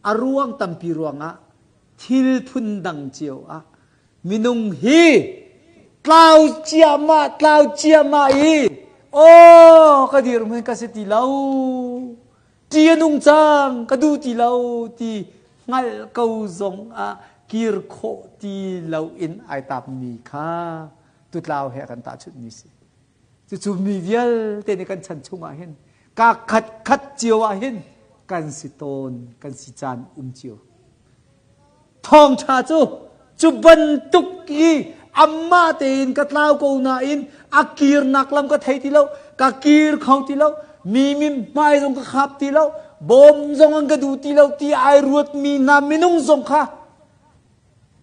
a ruang tampi ruangah thil phun dang cio ah minung hi tlau ciahmah tlau ciahmah i aw ka dirhmun ka si ti lo ṭi a nung cang ka duh ti lo ti hngalh ko zong ah kir khawh ti lo in ai tapmi kha tutlau he kan tahchunhmi si Cucu mi vialte nih kan chan chungah hin ka khat khat cio ah hin kan si tawn, kan si caan um cio. Thawngṭha cu cu bantuk i amah tein ka tlau ko nain a kirnak lam ka thei ti lo, ka kir kho ti lo, mi min hmai zong ka khap ti lo, bawm zong an ka duh ti lo ti ai ruatmi hna minung zong kha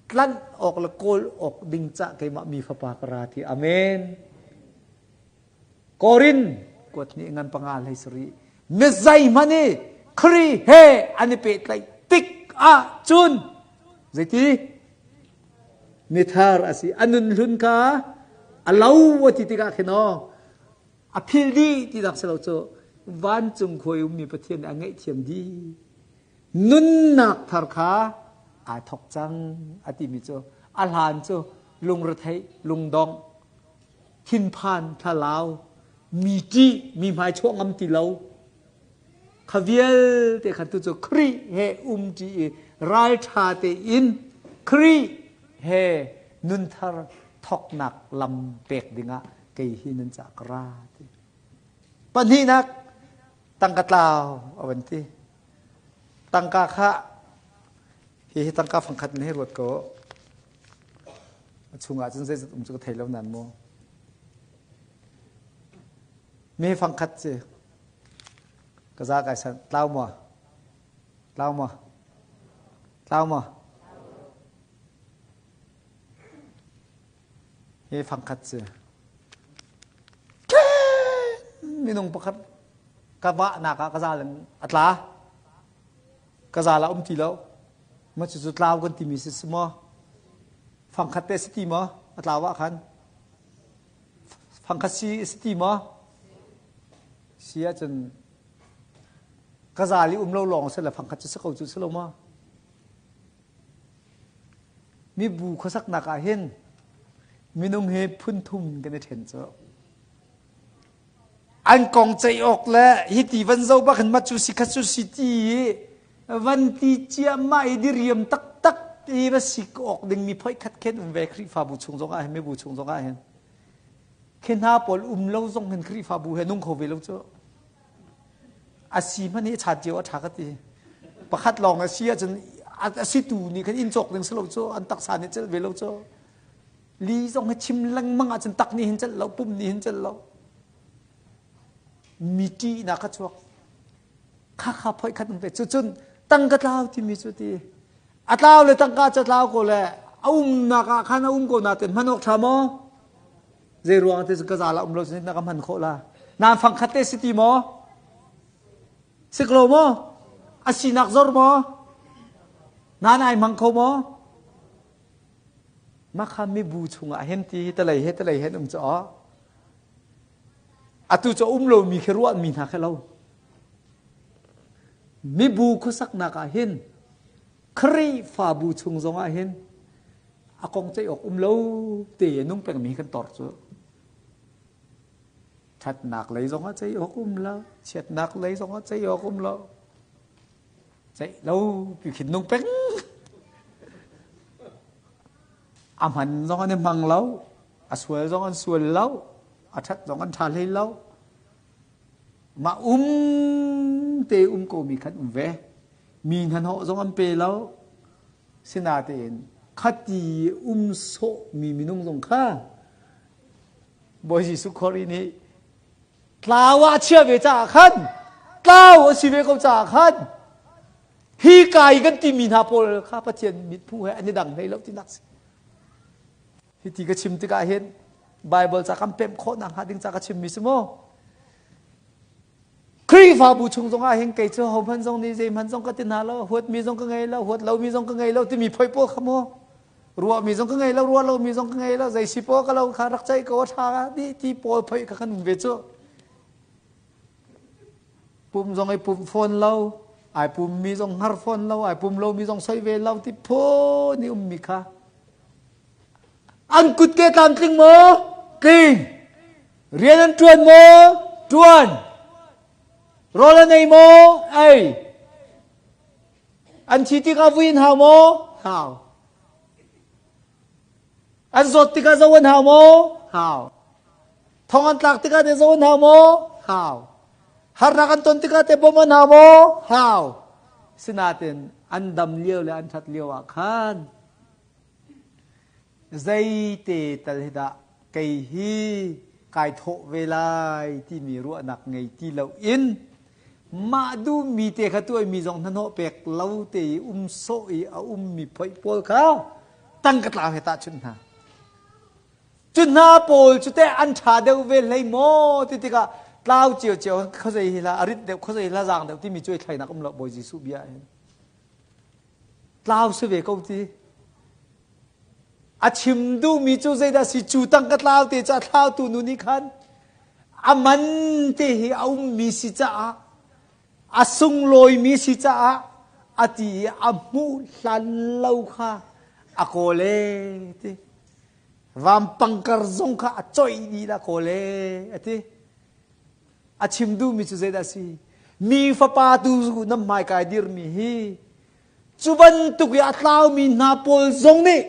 tlanh awk le kawl awk ding cah keimah mi fapa ka ra ti amen Korin kuat nih ngan panga hlei sari mi zeihmanh i Khrih he an i pehtlaih tik ah cun zeiti mithar a si a nun hlun kha a lo a ti tikah khin aw a phil dih ti dak si lo cu vancung khuai ummi Pathian nih a ngaihthiam dih Nunnak thar kha aa thawk cang a timi cu a hlan cu lungretheih, lungdongh, thinphan, thlalau, mi ṭih, mi hmai chuah ngam ti lo. Kha vialte khan tu cu Khrih he umṭi i ralṭha tein Khrih he nunthar thawknak lam pek dingah kei hi nan cah ka ra ti. Pahnihnak tangka tlau a van ti. Tangka kha hihi tangka fangkhat in hei ruat ko. A chungah cun zeizat um cu ka thei lo nan mu. Mi fangkhat si ka za kai san tlau maw? Tlau maw? Tlau maw? Hi fangkhat si. Minung pakhat ka vahnak ah ka zal in a tla. Ka zal ah um ti lo. Ma cucu tlau kan timi si si maw? Fangkhat te si ti maw? A tlau ah khan. Fangkhat si si ti maw? Si ahcun ka zal i um lo lawng si le fangkhat cu si ko cu si lo maw? Mibu khuasaknak ah hin minung hi phun thum kan i ṭhen cu. An kong ceih awk le hiti van zo bak hin ma cu si kha cu si ti i van ti ciammah i diriam taktak i va sik awk dingmi phoih khat khen um ve Khrihfabu chung zong ah hin mibu chung zong ah hin. Khi hna pawl um lo zong hin Khrihfabu he nung kho ve lo cu. A si hmanh hi a chat cio a ṭha ka ti. Pakhat lawng a si ahcun a situ nih khan inn cawk ding si lo cu an taksa nih celh ve lo cu. Li zong hi chim lengmang ahcun tak nih hin celh lo, pum nih hin celh lo. Mi ṭihnak a chuak. Kha kha phoih khat um ve. Cucun tangka tlau timi cu ti. A tlau le tangka cu a tlau ko le a umnak ah khan a um ko natin hman awk ṭha maw? Zei ruang te ka zal ah um lo sin na ka hman khawh la. Nan fang khat te si ti maw? Sik lo maw? A sinak zor maw? Nan ai hmang kho maw? Makha mibu chungah hen ti hi talei he talei hen um caw. Atu cu um lomi khi ruahmi hna khi lo. Mibu khuasaknak ah hin Khrihfabu chung zongah hin a kong ceih awk um lo te i nung pengmi kan tor cu. Ṭhatnak lei zongah ceih awk um lo, chiatnak lei zongah ceih awk um lo. Ceih lo pi khin nung peng. A hman zong an i hmang lo, a sual zong an sual lo, a ṭhat zong an ṭha hlei lo. Mah um te um ko mi khan um ve. Mi hnahnawh zong an pe lo. Sinain khati um sawhmi minung zong kha Bawi Jesuh Khrih nih tlau ah a chia ve caah khan tlau a si ve ko caah khan hi kai kan timi hna pawl kha Pathian mithmuh he an i dang hlei lo tinak si. Hiti ka chim tikah hin Bible ca kan pemh khawh nakhnga ding ca ka chimmi si mu. Khrihfabu chung zongah hin kei cu hohmanh zong nih zeihmanh zong ka ti hna lo, huatmi zong ka ngei lo, huat lomi zong ka ngei lo timi phoi pawl kha mu. Ruahmi zong ka ngei lo, ruah lomi zong ka ngei lo, zei si pawl ka lo kha rak ceih ko a ṭha dih ti pawl phoi kha kan um ve cu. Pum zong i pum fawn lo, ai pummi zong hngar fawn lo, ai pum lomi zong soi ve lo ti phun i ummi kha. An kutke tlamtling maw? Tling. Rian an ṭuan maw? Ṭuan. Rawl an ei maw? Ei. An thi tikah vui an hau maw? Hau. An zawt tikah zo an hau maw? Hau. Thong an tlak tikah te zo an hau maw? Hau. Harnak an ton tikah te bawm an hau maw? Hau. Sinain an dam lio le an ṭhat lio ah khan Zeite tal hi dah kei hi kai thawh ve lai timi ruahnak ngei ti loin mah duhmi te kha tuahmi zong hnahnawh pek lo te i um sawh i a ummi phoih pawl kha tangka tlau he tahchunh hna. Cu hna pawl cu teh an ṭha deuh ve hlei maw ti tikah tlau ciocio khuazei hi hlah a rit deuh khuazei hi hlah zaang deuh timi cuai thlainak um lo Bawi Jesuh bia hin. Tlau si ve ko ti. A chim duhmi cu zeidah si cu tangka tlau te cu a thlautu nu nih khan a man te hi a ummi si caah a sunglawimi si caah a ti i a hmuh hlan lo kha a kawl ee ti. Vampangkar zong kha a coih dih la kawl ee a ti. A chim duhmi cu zeidah si? Mi fapa tu nan hmaikai dirmi hi Cu bantuk i a tlaumi hna pawl zong nih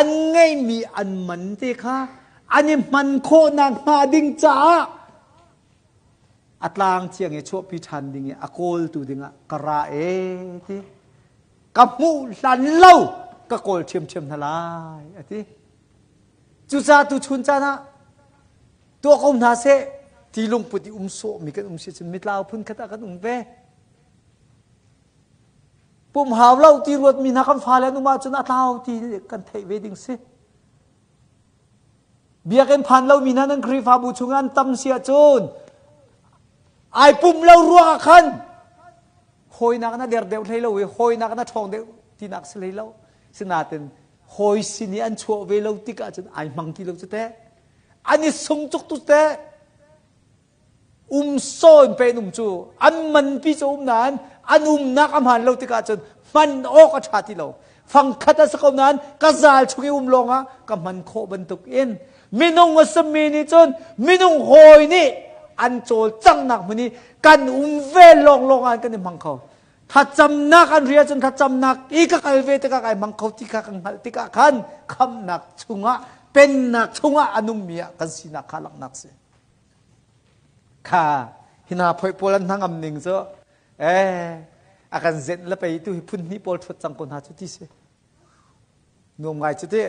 an ngeihmi an man te kha an i hman khawh nakhnga ding caah a tlang thiang i chuahpi ṭhan ding i a kawltu dingah ka ra e ti ka hmuh hlan lo ka kawl ṭhiamṭhiam hna lai a ti. Cucaah tu chun caan ah tuah ko hna seh ti lungput i um sawhmi kan um si cun mitlau phun khat ah kan um ve. Pum hau lo ti ruatmi hna kan fale an um ahcun a tlau ti kan theih ve ding si. Biakinn phan lomi hna nan Khrihfabu chung an tam si ahcun ai pum lo ruangah khan hawinak na der deuh hlei lo i hawinak na ṭhawng deuh tinak si hlei lo. Sinain hawi sin i an chuah ve lo tik ahcun ai hmang ti lo cu teh. An i sung tuk tu teh. Um sawn pe um cu an manpi cu um nain an umnak a hmaan lo tikah cun hman awk a ṭha ti lo. Fangkhat a si ko nain ka zal chung i um lawngah ka hman khawh bantuk in minung a simi nih cun minung hawi nih an cawlcanghnak hmun i kan um ve lawnglawng ah kan i hmang kho. Thlacamnak an ria cun thlacamnak i ka kal ve tikah kai hmang kho ti kha kan hngalh tikah khan khamhnak chungah pennak chungah a nungmi ah kan sinak kha langhnak si. Kha hi hna phoih pawl an hnangam ning cu eh a kan zenh le pei tu hi phun hnih pawl ṭhuat cang ko hna cu ti si. Nuam ngai cu ti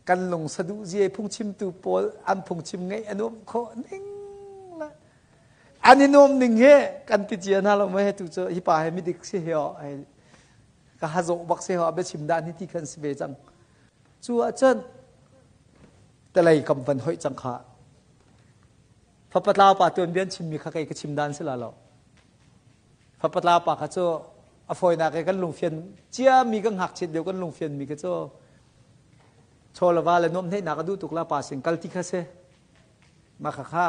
kan lung saduh zie phungchimtu pawl an phungchim ngeih a nuam khawh ning le an i nuam ning hi kan ti cia hna lo mei tu cu hi pa he midik si hi ka ha zawh bak si ho a biachim dan hi ti khan si ve cang. Cu ahcun telei kam van hoih cang kha Fapatlau pa tuanbia an chimmi kha kei ka chim dan si la lo. Fapatlau pa kha cu a fawinak i kan lungfian ciami kan ngakchiat lio kan lungfian mi kha cu chaw le va le nuamhneihnak a duh tuk la pa sin kal ti kha si. Mah kha kha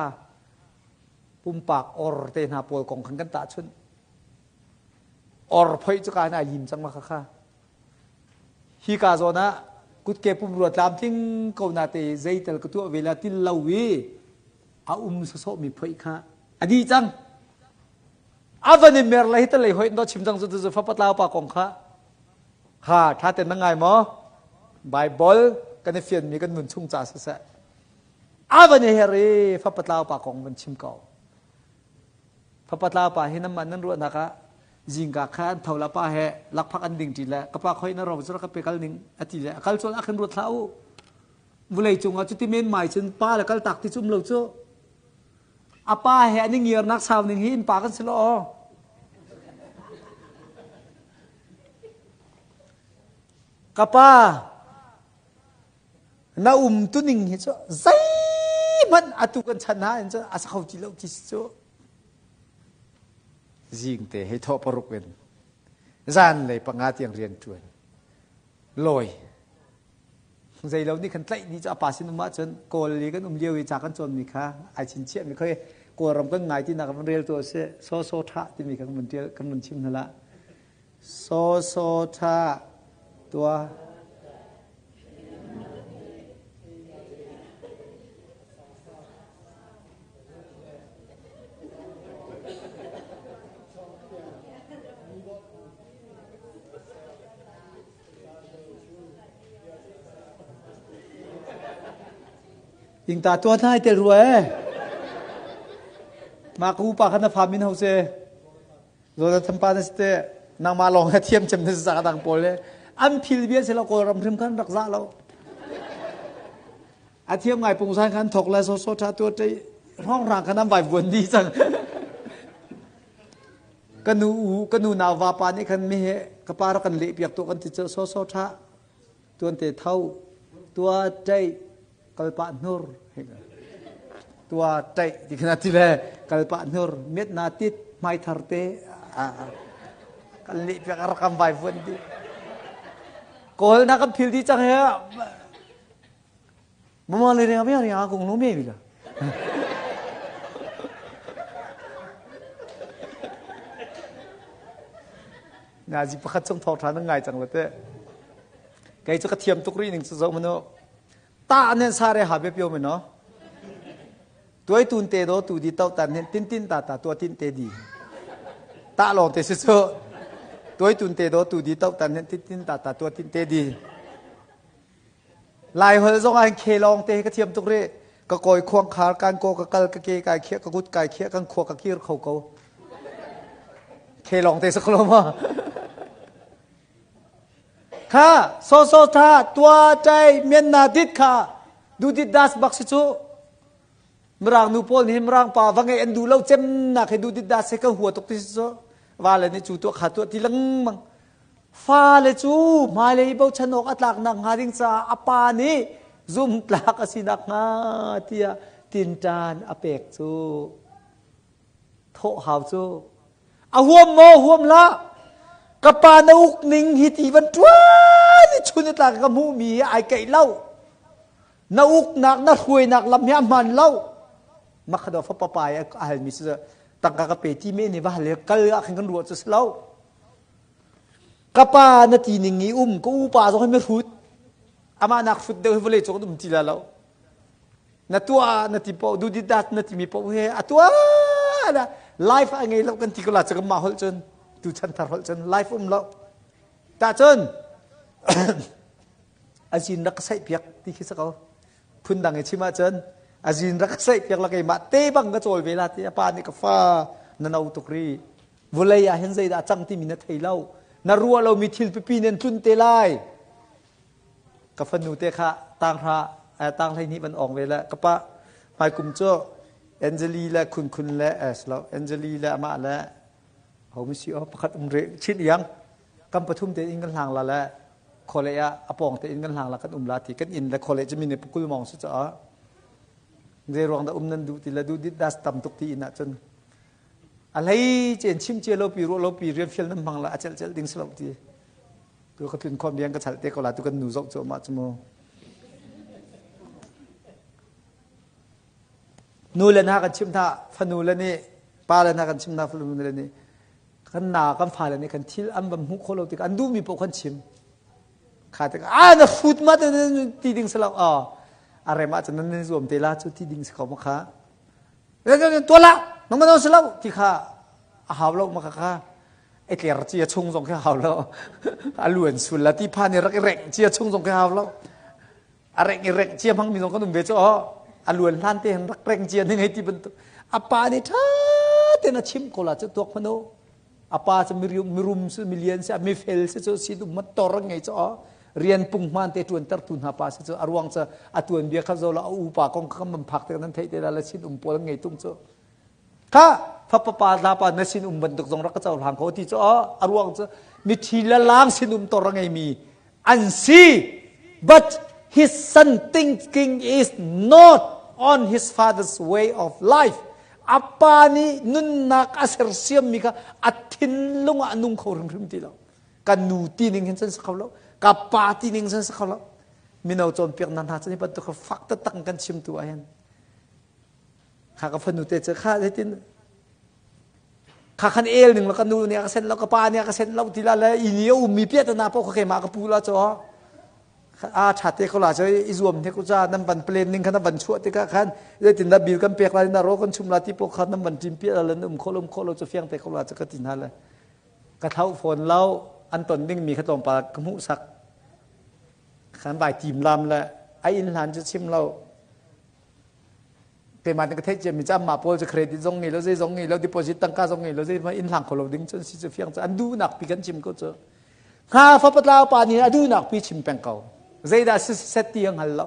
pumpak or te hna pawl kong khan kan tahchunh. Or phoih cu ka na yim cang ma kha kha. Hi ka zawn ah kutke pumrua tlamtling ko na te zeitel ka tuah ve la til lo i a um sawsawh mi phoih kha a dih cang. A van i mer le hi talei hoi do chim cang cu cu fapatlau pa kong kha ha tha ten na ngai maw Bible kan i fian mi kan nun chung ca siseh a van i her i fapatlau pa kong van chim ko Fapatla pa hi nan nan ruahnak ah zingka kha an tho la pa he lakphak an ding ṭi le ka pa khoi na ro cu ka pe kal ning a ti le a kal cun a khin ruat hlah u vulei cungah cuti men mai cun pa le kal tak ti cum lo cu a pa he an i ngiarnak sau ning hi in pa kan si lo ka pa Na umtuning hi cu zeihmanh atu kan chan hna in cun a sa kho ti lo ti si cu. Zingte hei thawh paruk in zanlei panga tiang rian ṭuan. Lawi. Zei lo nih khan tlaih dih cu a pa sin um ahcun Kawl i kan um lio i ca kan cawnmi kha ai chinchiah mi khoi Kawlram kan ngai tinak kan rel tu a si. Saw saw ṭha timi kha kan vun ṭial kan vun chim hna lah. Saw saw ṭha tua Ingta tua hnai te rua e. Ma ka upa kha na fa min ho se. Jonathan pa na si te nangmah lawng na thiam cem na si cak dang pawl le an phil bia si lo kawlram hrim khan rak zah lo a thiam ngai pungsan khan thok le so so tha tua te hrawng rang khan an vai vuan di cang ka nu u ka nu nau va pa nih khan mi he ka pa rak kan leh piak tu kan ti cu so so tha tuan te tho tua tei kalpah hnur tua ṭaih ti khan ti le kalpah hnur miat na tit hmai thar te kan leh piak a rakam vai vuan di kawl na kan phil di cang he mama le ring a ring a kung lu me mi la Nazi pakhat chung thawng ṭha na ngai cang la te kei cu ka thiam tuk rih ning cu zo manu Ta nen sa re ha be pio me no. Tuai tun te do tu di tau tan hen tin tin ta ta tua tin te di. Ta long te si chu. Tuai tun te do tu di tau tan hen tin tin ta ta tua tin te di. Lai hol zong ah khe long te ka thiam tuk ri. Ka koi khuang khar kan ko ka kal ka ke kai khia ka kut kai khia kan khua ka kir kho ko. Khe long te sa khlo ma. Kha so so tha tua chai mian na dit kha du dit das bak si cu mirang nu pawl nih mirang pa va ngei an duh lo cem nak he du dit das he ka hua tuk ti si cu va le nih cu tuah kha tuah ti lengmang. Fale cu hmailei bochan awk a tlaknak hnga ding caah a pa nih zumtlak a sinak hnga tiah tinṭan a pek cu thawh hau cu a huam maw huam hlah ka pa na uk ning hi ti van ṭuan i chun i tlak ka hmuhmi hi ai keih lo na uknak na hruainak lam hi a hman lo makhado fapa pa i a halmi si tangka ka pe ti me nih va hal kal ah khin kan ruah cu si lo Ka pa na ti ning i um ka upa zong hi mihrut amah nak hrut deuh hi vawlei cung um ti la lo na tuah na ti poh dudit dat na timi poh he a tuah la life a ngei lo kan ti ko la cu kan mah holh cun tu chan thar holh cun life um lo ta cun azin rak ka saih piak ti khi sa ko phundang i chim ahcun azin rak ka saih piak la keimah te bang ka cawl ve la ti a pa nih ka fa na no tuk ri Vawlei ah hin zeidah a cang timi na thei lo. Na ruah lomi thil pipi nan tlun te lai. Ka fanu te kha tanghra tang 12 van ong ve le ka pa hmaikum cu Angeli le Khun Khun le es lo Angeli le amah le ho si o pakhat um re chin iang kan pathum te in kan hlang la le khole ah a pong te in kan hlang la kan um la ti kan in le khole cu min pukul mong su cha zei ruang da um nan duh ti le duh dit das tam tuk ti in ah cun A hlei cen chim cia lo pi ruah lo pi rian fial nan hmang la a celh celh ding si lo ti. Tu ka tlun khom rian ka chalh te ko la tu kan nu zoh cu mah cu mu. Nu le hna kan chim hna fanu le nih pa le hna kan chim hna fanu le nih kan na kan fale nih kan thil an van hmuh khawh lo tik an duhmi paoh kan chim kha tik a na hrut ma ti ding si lo a rem ah cun nan zuam te la cu ti ding si ko ma kha Tuah lah nangmah na si lo ti kha a hau lo maka kha e tler cia chung zong khi hau lo a luan sul la ti phan i rak i rengh cia chung zong khi hau lo a rengh i rengh cia hmang mi zong kan um ve cu a luan hlan te hin rak reng cia ni ngei ti bantuk a pa nih ṭha tein a chim ko la cu tuak hmanu A pa cu mirum si, milian si, mifel si cu si dum tor ngei cu rian punghman te tuan tertu hna pa si cu a ruang cu a tuan bia kha zo la a upa kong kha man phak te nan theih te la la sin um pawl ngei tung cu kha fapa pa la pa na sin um bantuk zong rak ka cohlang ko ti cu a ruang cu mithi la lang sin um tor ngei mi an si but his son thinking is not on his father's way of life a pa nih nunnak a sersiammi kha a thinlung ah a nung kho hrimhrim ti lo kan nu ti ning hin cun si kho lo ka pa ti ning cun si kho lo mino cawnpiaknak hna cu hi bantuk kha fak taktak in kan chimtu ah hin kha ka fanu te cu kha zeitin kha khan el ning la ka nu nih a ka sen lo ka pa nih a ka sen lo ti la le inn i a ummi piah tana paoh kha keimah ka pu la cu a ṭha te ko la cu i zuam hnek u ca nan van plan ning kha nan van chuah tikah khan zeitin dah bil kan pek lai na ro kan chum la ti paoh kha nan van ṭim piah la nan um kho lo um kho lo cu fiang te ko la cu ka ti hna le ka thlauh fawn lo an ton ding mi kha tlawmpal ka hmuh sak khan vai tim lam le a inn hlan cu chim lo keimah nih ka theih ciami cu amah pawl cu credit zong ngei lo zei zong ngei lo deposit tangka zong ngei lo zei inn hlang kho lo ding cun si cu fiang cu an duhnak pi kan chim ko cu hnga fapatlau pa nih a duhnak pi chim peng ko zeidah si set ti a hngal lo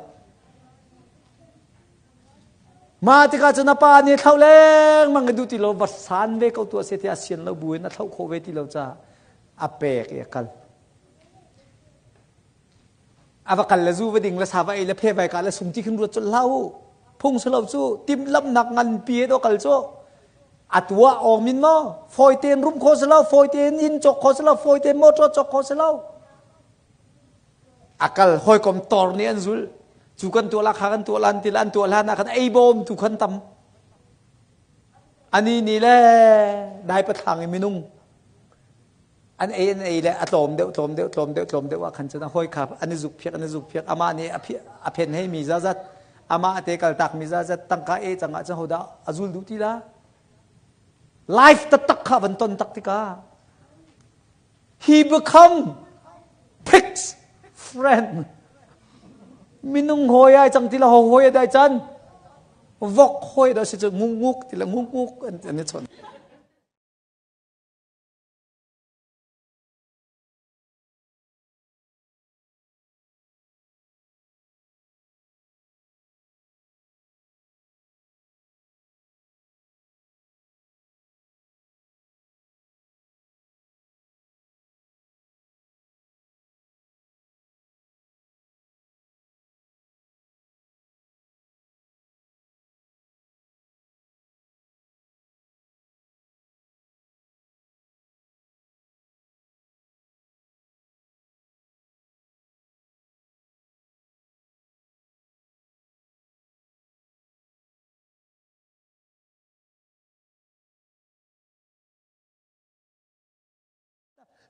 ma tikah cun a pa nih thlo lengmang i duh ti lo va san ve ko tu a si ti a sian lo bu in a thlo khawh ve ti lo caah a pek i a kal A va kal le zu va ding le sa va ei le phe vai ka le sung ti khin ruat colh hlah u. Phung si lo cu timhlamhnak nganpi he do kal cu. A tuah awng min maw? Fawi tein rum kho si lo, fawi tein inn cawk kho si lo, fawi tein motor cawk kho si lo. A kal hawikom tor nih an zul. Cu kan tuah la kha kan tuah lan ti la an tuah hlan ah khan ei bawm tu khan tam. Ani nih le dai pathlang i minung an ei an ei le a tlawm deuh tlawm deuh tlawm deuh tlawm deuh ah khan cun a hawi kha an i zuk phiak an i zuk phiak amah nih a phen hei mi zazat amah te kaltak mi zazat tangka e cang ah cun hodah a zul duh ti la life taktak kha van ton tak tikah he become pig's friend minung hawi ai cang ti la ho hawi dai chan vok hawi dah si cu nguk ti la nguk nguk an i chon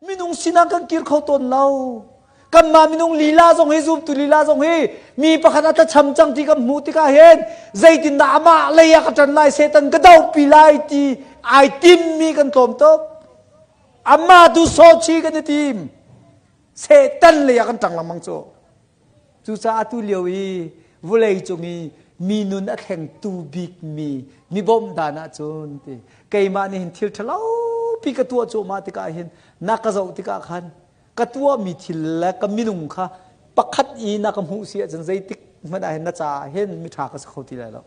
Minung sinah kan kir kho tawn lo. Kanmah minung lila zong hi zumtu lila zong hi mi pakhat a tlacham cang ti kan hmuh tikah hin zeitindah amah lei ah ka ṭan lai Satan ka dohpi lai ti ai timmi kan tlawm tuk. Amah tu sawchi kan i tim. Satan lei ah kan ṭang lengmang cu. Cucaah tu lio i vulei cung i mi nun a thlengtu bikmi mi bawmh dan ahcun ti keimah nih hin thil ṭhalo pi ka tuah cuahmah tikah hin na ka zoh tikah khan ka tuahmi thil le ka minung kha pakhat i na ka hmuh si ahcun zeitik hmanh ah hin na caah hin miṭha ka si kho ti lai lo.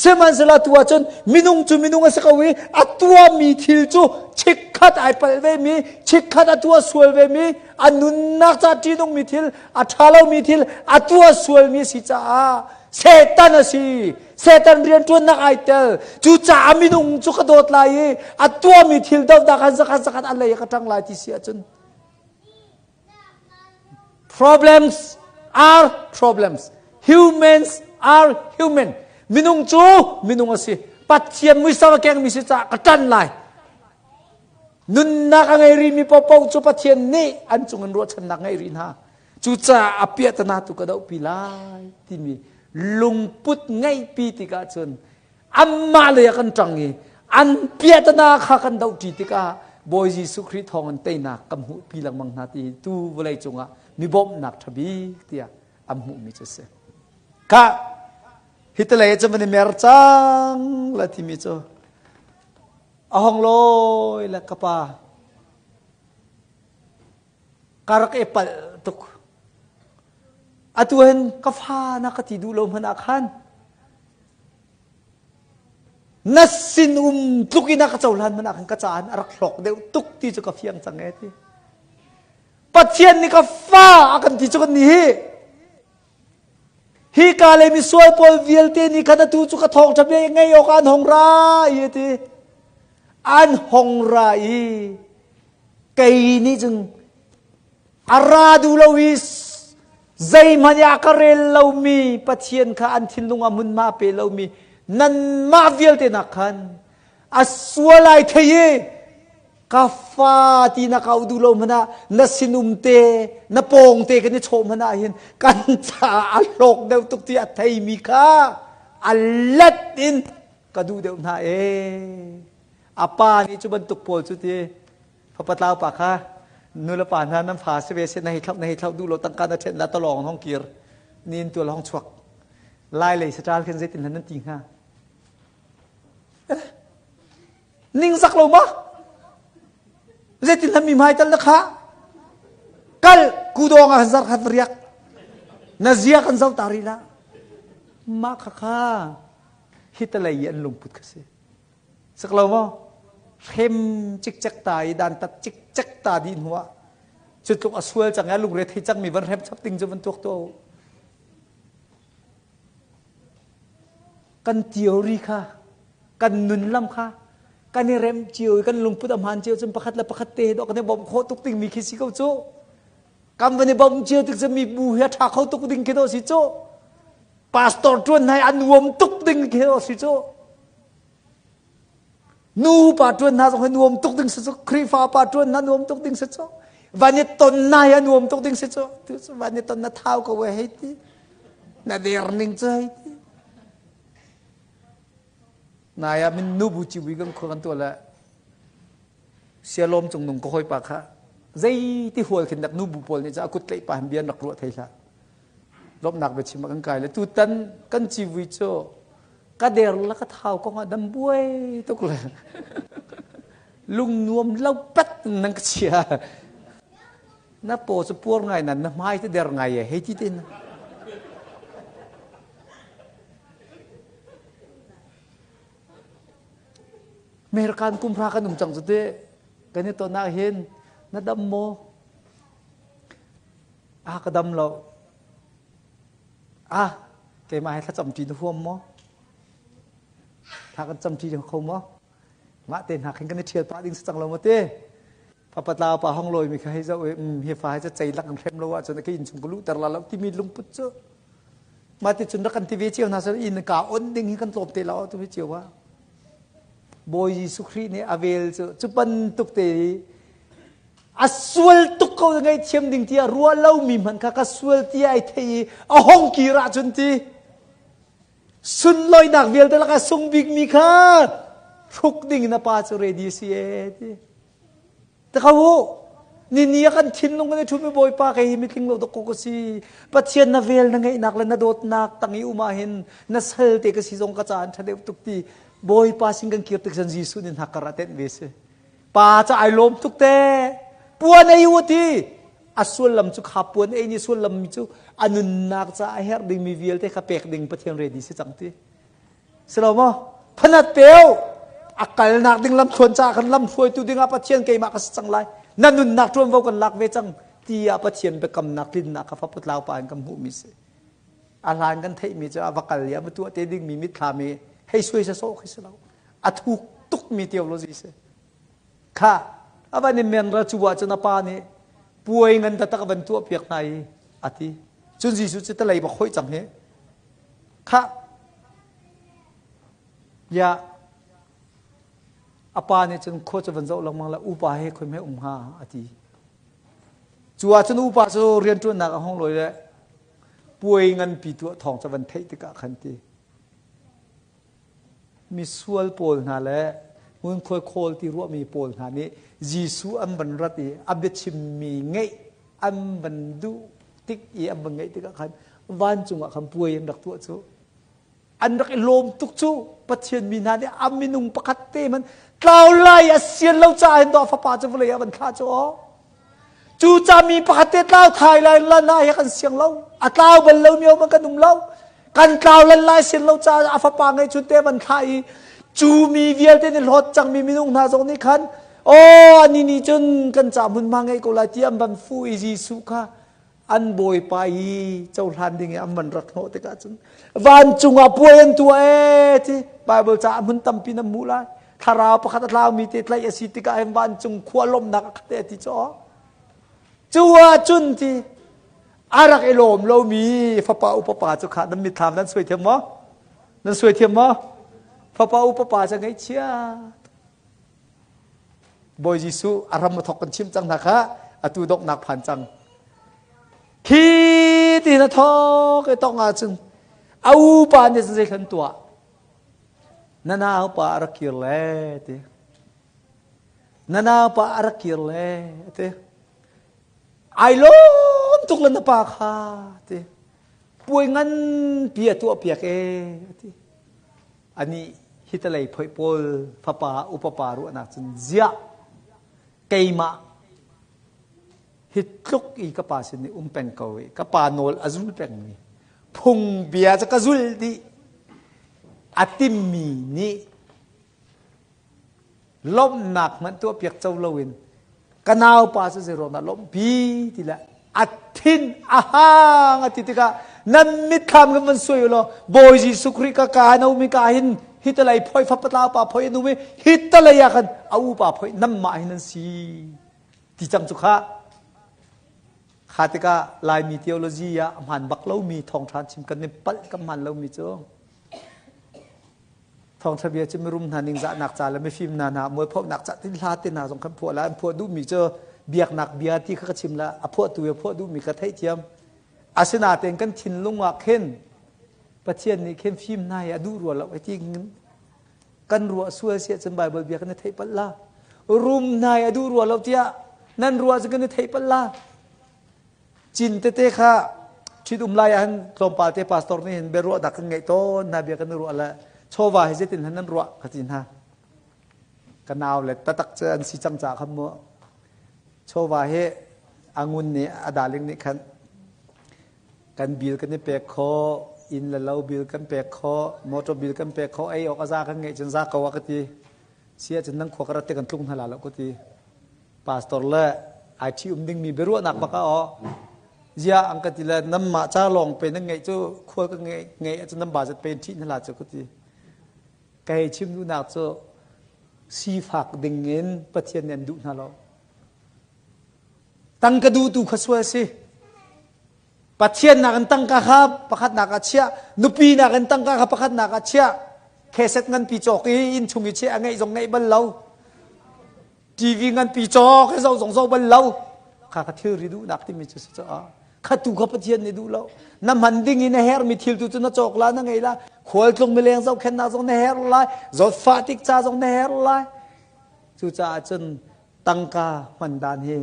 Sihmanhsehlaw tu ahcun minung cu minung a si ko i a tuahmi thil cu chikkhat ai palh vemi, chikkhat a tuah sual vemi, a nunnak ca ṭihnungmi thil, a ṭha lomi thil a tuah sualmi a si caah Satan a si. Satan rianṭuannak ai tel. Cucaah minung cu ka dawt lai i a tuahmi thil dohnak ah zakhat zakhat a lei ah ka ṭang lai ti si ahcun Problems are problems. Humans are human. Minung cu minung a si. Pathian muisam a kengmi si caah ka ṭan lai. Nunnak a ngei rihmi paohpaoh cu Pathian nih an cung in ruahchannak ngei rih hna. Cucaah a piahtana tu ka dohpi lai timi lungput ngeihpi tikah cun Anmah lei ah kan ṭang i an piahtana kha kan dohṭi tikah Bawi Jesuh Khrih thawng in teinak kan hmuhpi lengmang hna ti tu vawlei cungah mi bawmhnak ṭha bik tiah an hmuhmi cu a si. Khah, hi talei cu van i mer cang la timi cu a hong lawi le ka pa ka rak i palh tuk. Atu hin ka fa na ka ti duh lo hmanh ah khan Na sinum tluk in a ka cohlan hmanh ah khan ka caan a rak hlawk deuh tuk ti cu ka fiang cang e ti. Pathian nih ka fa a kan ti cu kan nih hi. Hi ka le misual pawl vialte nih khan atu cu ka thawngṭha bia ngei awk an hong ra i ti. An hong ra i kei nih cun A ra duh lo i zeihmanh ah ka rel lomi Pathian kha an thinlung ah hmunhma a pe lomi nanmah vialte nak khan a sual ai thei i ka fa ti na kau duh lo hmanh ah na sinum te na pawng te kan i chawh hmanh ah hin kan caah a hlawk deuh tuk ti a theimi kha a let in ka duh deuh hna ee a pa nih cu bantuk pawl cu ti Fapa tlau pa kha nu le pa hna nan fa si ve se na hei thlauh na hei thlauh duh lo tangka na ṭhen la talawng hong kir nin tual hong chuak lai lei saṭal khin zeitin hlan nan ti hnga ningzak lo ma zeitin hlan mi hmai tal na kha kal kudawng ah zar khat riak na zia kan zo ta ri la mah kha kha hitalei an lungput kha si Sak lo maw? Hrem cikcek ta i dantat cikcek ta dih hnu ah cu tluk a sual cang i a lungre thei cangmi van hrem chap ding cu van tuak tuah u. Kan theory kha, kan nun lam kha, kan i remh cio i kan lungput a hmaan cio cun pakhat le pakhat te dawh kan i bawmh khawh tuk dingmi khi si ko cu. Kan van i bawmh cio tik cu mi bu hi a ṭha kho tuk ding khi dawh si cu. Pastor ṭuan hna i a nuam tuk ding khi dawh si cu. Nu pa ṭuan hna zong hi nuam tuk ding si cu Khrihfa pa ṭuan hna nuam tuk ding si cu van i ton hna hi a nuam tuk ding si cu tu cu van i ton na thau ko e hei ti na der ning cu hei ti nai ah min nu bu ciwi kan khua kan tuah le sialawm cung nung ka hawi pa kha zei ti hual khin dak nu bu pawl nih cu a kut tlaih pa hin bia an rak ruah thei hlah lawmhnak biachim ah kan kai le tutan kan civui cu ka der la ka thau kong ah dam buai tuk le lung nuam lo pat nan ka chia na paw cu puar ngai nan na hmai te der ngai e hei ti tin American kumhra kan um cang cu te kan i ton ah hin na dam maw Ah ka dam lo. Ah keimah he thlacam ṭi na huam maw? Thla kan cam ṭi kho maw? Mah te hna khin kan i ṭhial pah ding si cang lo maw te? Papa tlau pa hong lawi mi kha hei zoh i um hi fa hi ca cei lak in hrem lo ahcun ka inn chung ka luhter la lo timi lungput cu mah ti cun rak kan ti ve cio hna seh inn ka on ding hi kan tlawm te lo tu hi cio ah Bawi Jesuh Khrih nih a vel cu cu bantuk te i. A sual tuk ko ngaihthiam ding tiah ruah lomi hmanh kha ka sual tiah ai thei i a hong kir ahcun ti sunlawinak vialte lakah sung bikmi kha hruk ding in a pa cu ready si e ti. Te kho u ni ni a kan thinlung kan i ṭhumi Bawipa kei hi mitling lo dawk ka si. Pathian na vel na ngeihnak le na dawtnak tang i um ahhin na sal te ka si zong ka ca an ṭha deuh tuk ti Bawipa sin kan kir tik cun Jesuh nih hnakkar a tenh ve si. Pa ca ai lawm tuk te. Puan ei u ti. A sullam cu kha puan ei ni sullam mi cu a nunnak ca a herh dingmi vialte kha pek ding Pathian ready si cang ti. Si lo maw? Phanat peu a kalnak ding lamthluan caah kan lam hruaitu dingah Pathian keimah ka si cang lai. Na nunnak ṭuanvo kan lak ve cang tiah Pathian biakamnak tlinnak kha faputlau pa in kan hmuhmi si. A hlan kan theihmi cu a va kal i a va tuah te dingmi mitthlam i hei suai sawsawh khi si lo. A thuk tukmi theology si. Kha a van i men ra cu ahcun a pa nih puai ngan taktak a van tuah piak hna i a ti. Cun Jesuh cu talei bak hoih cang hi. Khah! Ya a pa nih cun khua cu van zoh lengmang le upa he khoi hme um hnga a ti. Cu ahcun upa cu rianṭuannak a hong lawi le puai nganpi tuah thawng cu van theih tikah khan ti. Misual pawl hna le ngunkhuai khawl ti ruahmi pawl hna nih Jesuh an van rat i a biachimmi ngeih an van duh tik i an van ngeih tikah khan vancung ah khan puai an rak tuah cu. An rak i lawm tuk cu. Pathian mi hna nih a minung pakhat te hmanh tlau lai a sian lo caah hin dawh a fapa cu vawlei ah van thlah cu aw. Cu ca mi pakhat te tlau thai lai la na he kan siang lo. A tlau bal lo mi man kan um lo. Kan tlau lan lai sian lo ca a fapa ngei chun te van thlah i cu mi vialte nih hlawt cang mi minung hna zong nih khan aw ani nih cun kan ca hmunhma ngei ko lai ti an van fu i Jesuh kha an bawipa i cohlan ding i an van rak hnawh tikah cun vancung ah puai an tuah ee ti Bible ca hmun tampi nan hmuh lai thlarau pakhat a tlaumi te tlaih a si tikah hin vancung khua lawmhnak a khat e ti cu cu ah cun ti a rak i lawm lomi fapa upa pa cu kha nan mitthlam nan suai thiam maw nan suai thiam maw fapa upa pa cu ngaihchia Bawi Jesuh a ram a thok kan chim cang hna kha atu donghnak phan cang khi ti na thok i tong ahcun a upa nih zei hlan tuah na naupa a rak kir le ti na naupa a rak kir le ti ai lawm tuk le na pa kha ti puai nganpi a tuah piak e ti ani hitalei phoih pawl fapa upa pa ruahnak cun ziah keimah hi tluk i ka pa sin i um peng ko i ka pa nawl a zul pengmi phung bia cu ka zul dih a timmi nih lawmhnak hmanh tuahpiak co loin ka naupa cu zei ruangah lawmhpi ti le a thin a hang a ti tikah nan mitthlam kan van suai u law Bawi Jesuh Khrih ka ka na um i ka hin hitalei phoi fapatlau pa phoi an um i hitalei ah khan a upa phoi nanmah hin nan si ti cang cu kha kha tikah Laimi theology ah a hmaan bak lomi thawngṭha chim kan i palh kan hmaan lomi cu thawngṭha bia cu mirum hna ningzahnak ca le mifim hna hna mualphonak ca tin hla te hna zong kan phuah la an phuah duhmi cu biaknak bia ti kha ka chim la a phuahtu i phuah duhmi ka theihthiam asinain kan thinlung ah khin Pathian nih khin fim hna hi a duh rua lo ti kan ruah sual si ahcun Bible bia kan i theih palh la rum hna hi a duh rua lo tiah nan ruah cu kan i theih palh la cin tete kha ṭhit um lai ah hin tlawmpal te pastor nih hin biaruahnak kan ngeih tawn hna bia kan i ruah le chawva hi zeitin han nan ruah ka ti hna ka nau le tatak cu an si cang ca khan mu chawva hi angun nih a darling nih khan kan bill kan i pek khawh inn le lo bill kan pek khawh motor bill kan pek khawh ei awk a za kan ngeih cun za ko a ka ti si ahcun nan khua ka rat te kan tlung hna la lo ka ti pastor le ai ṭhi um dingmi biaruahnak bak ah aw zia ang ka ti le nanmah ca lawng pe nan ngeih cu khual ka ngeih ngeih ahcun nan budget pe in ṭhi hna la cu ka ti ka hei chim duhnak cu sifak ding in Pathian nih an duh hna lo tangka duhtu kha sual si Pathian nakin tangka kha pakhatnak ah chiah, nupi nakin tangka kha pakhatnak ah chiah. Kheset nganpi cawk i inn chung i chiah a ngeih zong ngeih bal lo. TV nganpi cawk he zo zong zo bal lo. Kha kha thilri duhnak timi cu si caah kha tu kha Pathian nih duh lo. Na hman ding in na herhmi thil tu cu na cawk la na ngei la. Khualtlung mileng zohkhenhnak zong na herh lai. Zawtfah tik ca zong na herh lai. Cucaah cun tangka hman dan hi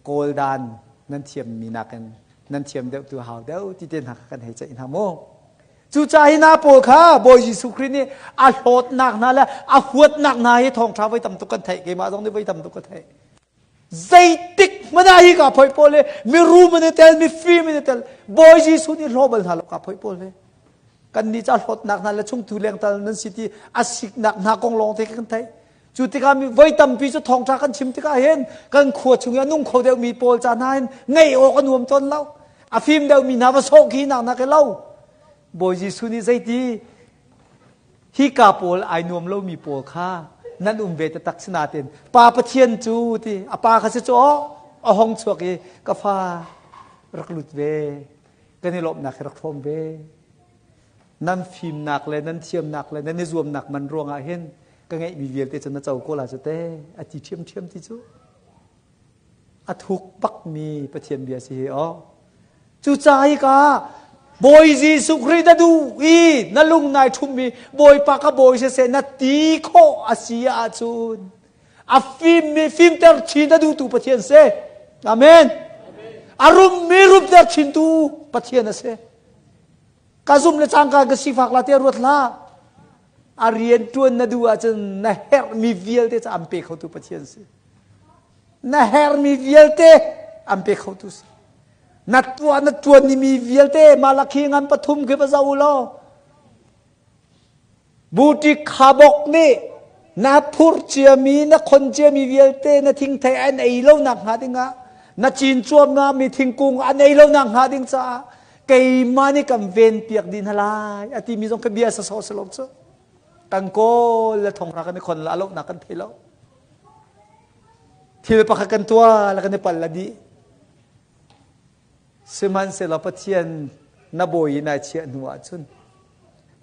kawl dan nan thiammi nakin nan thiam deuh tu hau deuh ti te hna kha kan hei ceih hna mu. Cucaah hi hna pawl kha Bawi Jesuh Khrih nih a hlawtnak hna le a huatnak hna hi thawngṭha voi tam tuk kan theih keimah zong nih voi tam tuk ka theih. Zeitik hmanh ah hi ka phoih pawl hi mirum an i tel mifim an i tel Bawi Jesuh nih hlaw bal hna lo ka phoih pawl hi. Kan nih ca hlawtnak hna le chungthu lengtal nan si ti a siknak hna kong lawng te kan theih. Cu tikah mi voi tampi cu thawngṭha kan chim tikah hin kan khua chung i a nung kho deuhmi pawl ca hna hin ngaih awk a nuam tawn lo. A fim deuhmi hna va sawh khi nak nak i lo. Bawi Jesuh nih zeiti hika pawl ai nuam lomi pawl kha nan um ve taktak sinain Pa Pathian cu ti a pa kha si cu a hong chuak i ka fa rak lut ve kan i lawmhnak hi rak hrawm ve. Nan fimnak le nan thiamnak le nan i zuamnak man ruangah hin ka ngeihmi vialte cu na co ko la cu te a ti ṭhiamṭhiam ti cu a thuk bakmi Pathian bia si hi aw cucaah hi ka Bawi Jesuh Khrih na duh i na lung nai ṭhummi Bawipa ka bawi siseh na ti khawh a si ahcun a fimmi fimter chin a duhtu Pathian si amen a rummi rumter chintu Pathian a si ka zum le cangka ka sifak la te ruat hlah a rian ṭuan na duh ahcun na herhmi vialte cu an pe khotu Pathian si. Na herhmi vialte an pe khotu si. Na tuah na ṭuan mi vialte Malakhi ngan pathum khi va zoh u law buti khabok nih na phur ciami na khon ciami vialte na thingthei an ei lo nak hnga dingah na cin cuamnak mi thingkung an ei lo nak hnga ding caah keimah nih kan ven piak dih hna lai a timi zong kha bia sasawh si lo cu kan kawl le thonghra kan i khon la lohnak kan thei lo thil pakhat kan tuah le kan i pal la dih sihmanhsehlaw Pathian na bawi in ai chiah hnu ahcun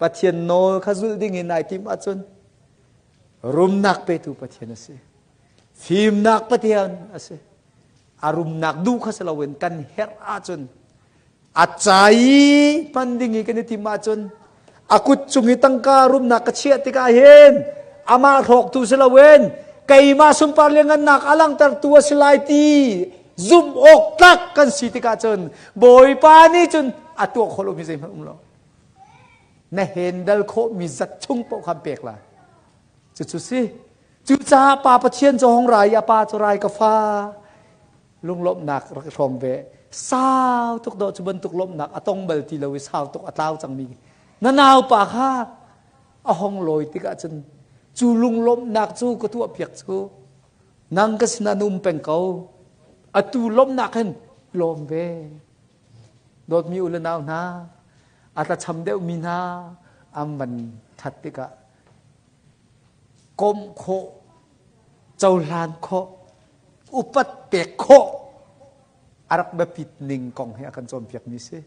Pathian nawl kha zulh ding in ai timh ahcun rumnak petu Pathian a si fimnak Pathian a si a rumnak duh kha si loin kan herh ahcun a cai hman ding i kan i tim ahcun a kut cung i tangka rumnak ka chiah tikah hin amah hrawktu si loin keimah sunpar liangannak a langhtertu a si lai ti zumh awk tlak kan si tikah cun Bawipa nih cun a tuah khawh lomi zeihmanh um lo na handle khawhmi zat chung paoh khan pek lai cucu si Cucaah Pa Pathian cu hong ra i a pa cu rai ka fa lunglawmhnak rak i hrawm ve. Sau tuk dawh cu bantuk lawmhnak a tong bal ti lo i sau tuk a tlau cangmi na naupa kha a hong lawi tikah cun cu lunglawmhnak cu ka tuah piak cu nang ka sinah na um peng ko atu lawmhnak hin lawm ve dawtmi u le nau hna a tlacham deuhmi hna an van ṭhat tikah komh khawh, cohlan khawh, upat pek khawh a rak biapit ning kong hi a kan cawnpiakmi si.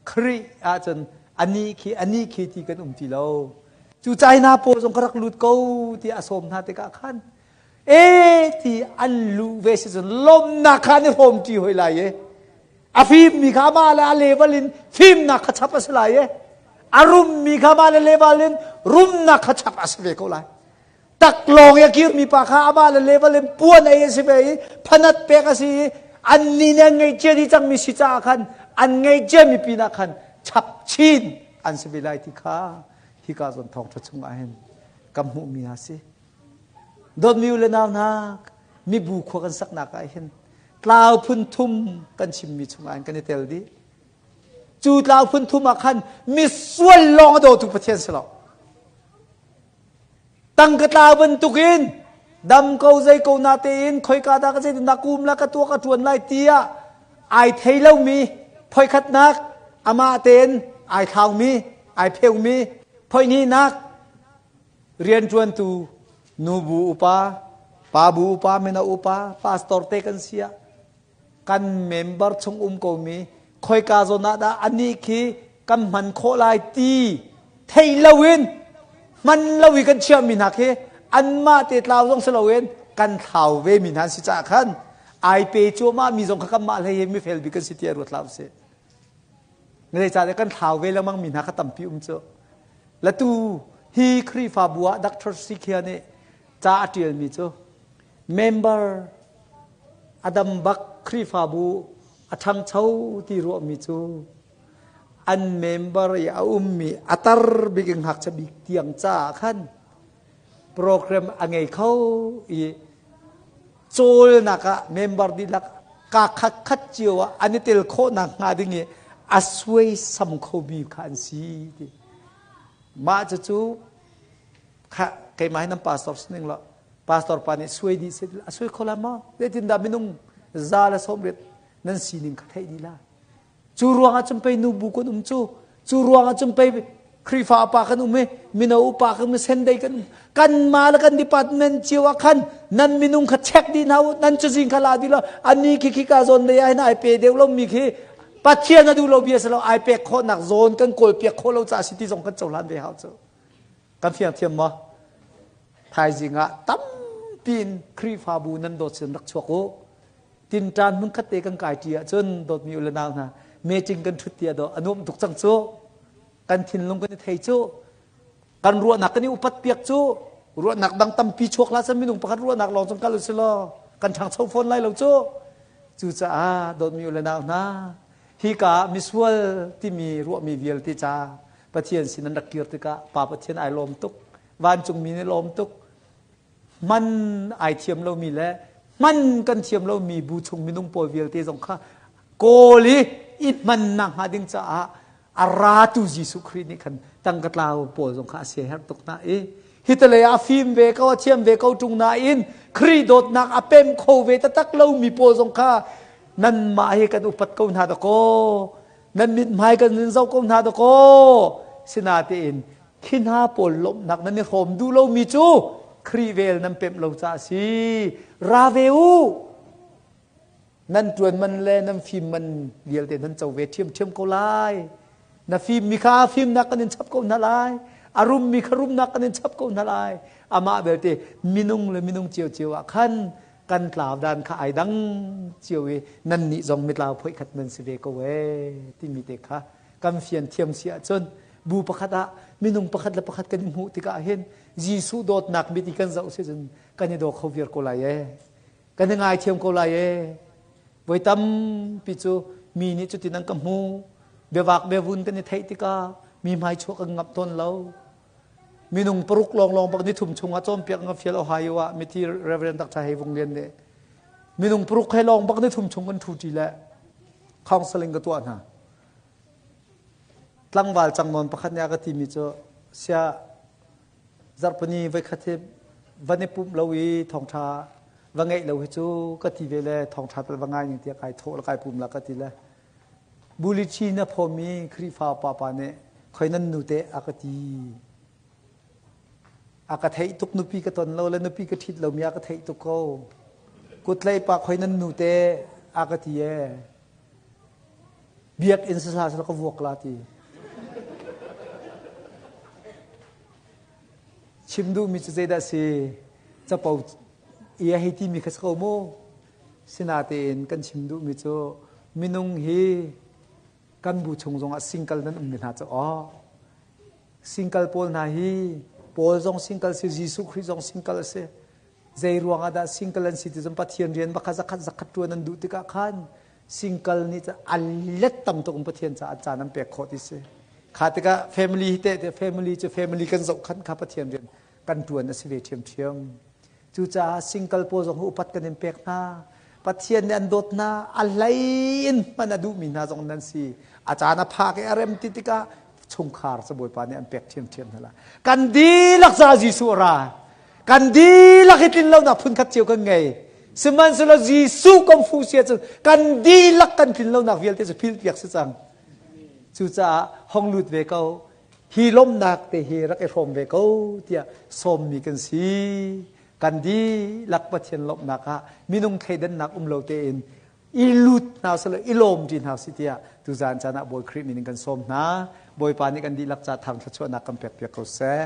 Khrih ahcun anih khi anih khi ti kan um ti lo. Cu China pawl zong ka rak lut ko ti a sawm hna tikah khan e ti an luh ve si cun lawmnak kha an i hrawmṭi hoi lai e. A fimmi kha amah le a level in fimnak kha chap a si lai i a rummi kha amah le level in rumnak kha chap a si ve ko lai. Taklawng i a kirmi pa kha amah le level in puan ei a si ve i phanat pek a si i annih nih an ngeihcia dih cangmi si caah khan an ngeihciami pinah khan chap chin an si ve lai ti kha hika zawn thawngṭha chungah hin kan hmuhmi hna si. Dawtmi u le nau hna, mibu khua kan saknak ah hin tlau phun thum kan chimmi chungah hin kan i tel dih. Cu tlau phun thum ah khan misual lawng a dawtu Pathian si lo. Tangka tlau bantukin dam ko zei ko na tein khoika dah ka zeitin dah kum la ka tuah ka tuan lai tiah ai thei lomi phoikhatnak amah tein ai thlaumi ai pheumi phoihnihnak rianṭuantu nubu upa, pa bu upa, mino upa, pastor te kan si ah kan member chung um komi khoika zawn ah dah anih khi kan hman khawh lai ti thei loin hman lo i kan chiahmi hna khi anmah te tlau zong si loin kan thlau ve mi hna an si caah khan ai pe cuahmah mi zong kha kanmah hlei he mifel bik kan si tiah ruat hlah usih. Zeicahtiah kan thlau ve lengmang mi hna kha tampi um cu. Latu hi Khrihfabu ah Dr. Sikhia nih ca a ṭialmi cu member a dam bak Khrihfabu a ṭhangcho ti ruahmi cu an member i a ummi a tar bik in ngakchia bik tiang caah khan program a ngei kho i cawlnak ah member dihlak ka khat khat cio ah an i tel khawhnak hnga ding i a suaisam khomi kha an si ti. Mah cucu kha keimah hi nan pastor sining lo pastor pa nih suai dih se a suai kho la maw zeitindah minung za le 80 nan sining kha theih dih la Cu ruangah cun pei nubu kan um cu. Cu ruangah cun pei Khrihfa upa kan um i mino upa kan um i sendei kan um. Kanmah le kan department cio ah khan nan minung kha check dih hna u. Nan cazin kha la dih lo. Ani khi khi ka zawn lei ah hin ai pe deuh lo mi khi Pathian a duh lo bia si lo ai pek khawhnak zawn kan kawl piak khawh lo caah si ti zong kan cohlan ve hau cu. Kan fiang thiam maw? Thaizing ah tampi in Khrihfabu nan dawt sin rak chuak u. Tinṭan hmunkhat te kan kai ṭi ahcun dawtmi u le nau hna meeting kan ṭhut ti ah dawh a nuam tuk cang cu. Kan thinlung kan i thei cu. Kan ruahnak kan i upat piak cu. Ruahnak dang tampi chuak hlah seh minung pakhat ruahnak lawng cun kal usih law kan ṭhangcho fawn lai lo cu. Cucaah dawtmi u le nau hna hika ah misual timi ruahmi vialte ca Pathian sin an rak kir tikah Pa Pathian ai lawm tuk. Vancungmi nih lawm tuk. Hman ai thiam lomi le hman kan thiam lomi bu chung minung pawl vialte zong kha kawl i i hmannak hnga ding caah a ratu Jesuh Khrih nih khan tangka tlau pawl zong kha a siaherh tuk hna i hitalei ah a fim ve ko a thiam ve ko ṭung nain Khrih dawtnak a pem kho ve taktak lomi pawl zong kha nanmah hi kan upat ko hna dakaw nan mithmai kan in zoh ko hna dakaw sinatein Khi hna pawl lawmhnak nan i hrawm duh lomi cu Khrih vel nan pemh lo caah a si. Ra ve u! Nan ṭuan man le nan fim man vialte nan co ve ṭhiamṭhiam ko lai. Na fimmi kha fimnak kan in chap ko hna lai. A rummi kha rumnak kan in chap ko hna lai. Amah belte minung le minung ciocio ah khan kan tlau dan kha ai dang cio i nannih zong mitlau phoih khat nan si ve ko ee timi te kha kan fian thiam si ahcun bu pakhat ah minung pakhat le pakhat kan i hmuh tikah hin Jesuh dawtnak mit i kan zoh si cun kan i daw kho viar ko lai ee kan i ngaithiam ko lai ee voi tampi cu mi nih cutin an ka hmu biavak biavun kan i theih tikah mi hmai chuah kan ngap tawn lo minung paruk lawnglawng bak ni thum chungah cawnpiak nga fial Ohio ah mithi Reverend Dr. Hei Vung Lian nih minung paruk he lawng bak ni thum chung kan ṭhu ṭi le counseling ka tuah hna Tlangval cangnawn pakhat nih a ka timi cu sia zarhpini voikhat hi van i pumh lo i thawngṭha va ngeih lo hi cu ka ti ve le thawngṭha tal va ngai ning tiah kai thawh le kai pum la ka ti le bulichi na phawmi Khrihfa upa pa nih khoi nan nu teh a ka ti. A ka theih tuk nupi ka ton lo le nupi ka ṭhit lomi a ka theih tuk ko. Kutlei pa khoi nan nu teh a ka ti ee. Biakinn sasa sila ka vuak la ti. Chim duhmi cu zeidah si? Capo i a hei timi kha si ko mu. Sinatein kan chim duhmi cu minung hi kan bu chung zongah single nan ummi hna cu aw. Single pawl hna hi Paul zong single si, Jesuh Khrih zong single a si. Zei ruang ah dah single an si ti cun Pathian rian bakha zakhat zakhat ṭuan an duh tikah khan single nih cun a let tam tuk in Pathian caah caan an pek khawh ti si. Kha tikah family hi teh family cu family kan zohkhanh kha Pathian rian kan ṭuan a si ve ṭhiamṭhiam. Cucaah single pawl zong upat kan in pek hna. Pathian nih an dawt hna, a hlei in hman a duhmi hna zong nan si. A caan a phak i a rem ti tikah chungkhar cu Bawipa nih an pek ṭhiamṭhiam hna lai. Kan dihlak caah Jesuh a ra. Kan dihlak hi tlinlonak phunkhat cio kan ngei. Sihmanhsehlaw Jesuh kan fuh si ahcun kan dihlak kan tlinlonak vialte cu philhpiak si cang. Cucaah hong lut ve ko. Hi lawmhnak te hi rak i hrawm ve ko tiah sawmmi kan si. Kan dihlak Pathian lawmhnak ah minung thleidannak um lo tein i lut hna selaw i lawm ṭi hna sih tiah tuzaan caan ah Bawi Khrih min in kan sawm hna. Bawipa nih kan dihlak ca thang thluachuahnak kan pekpiak ko seh.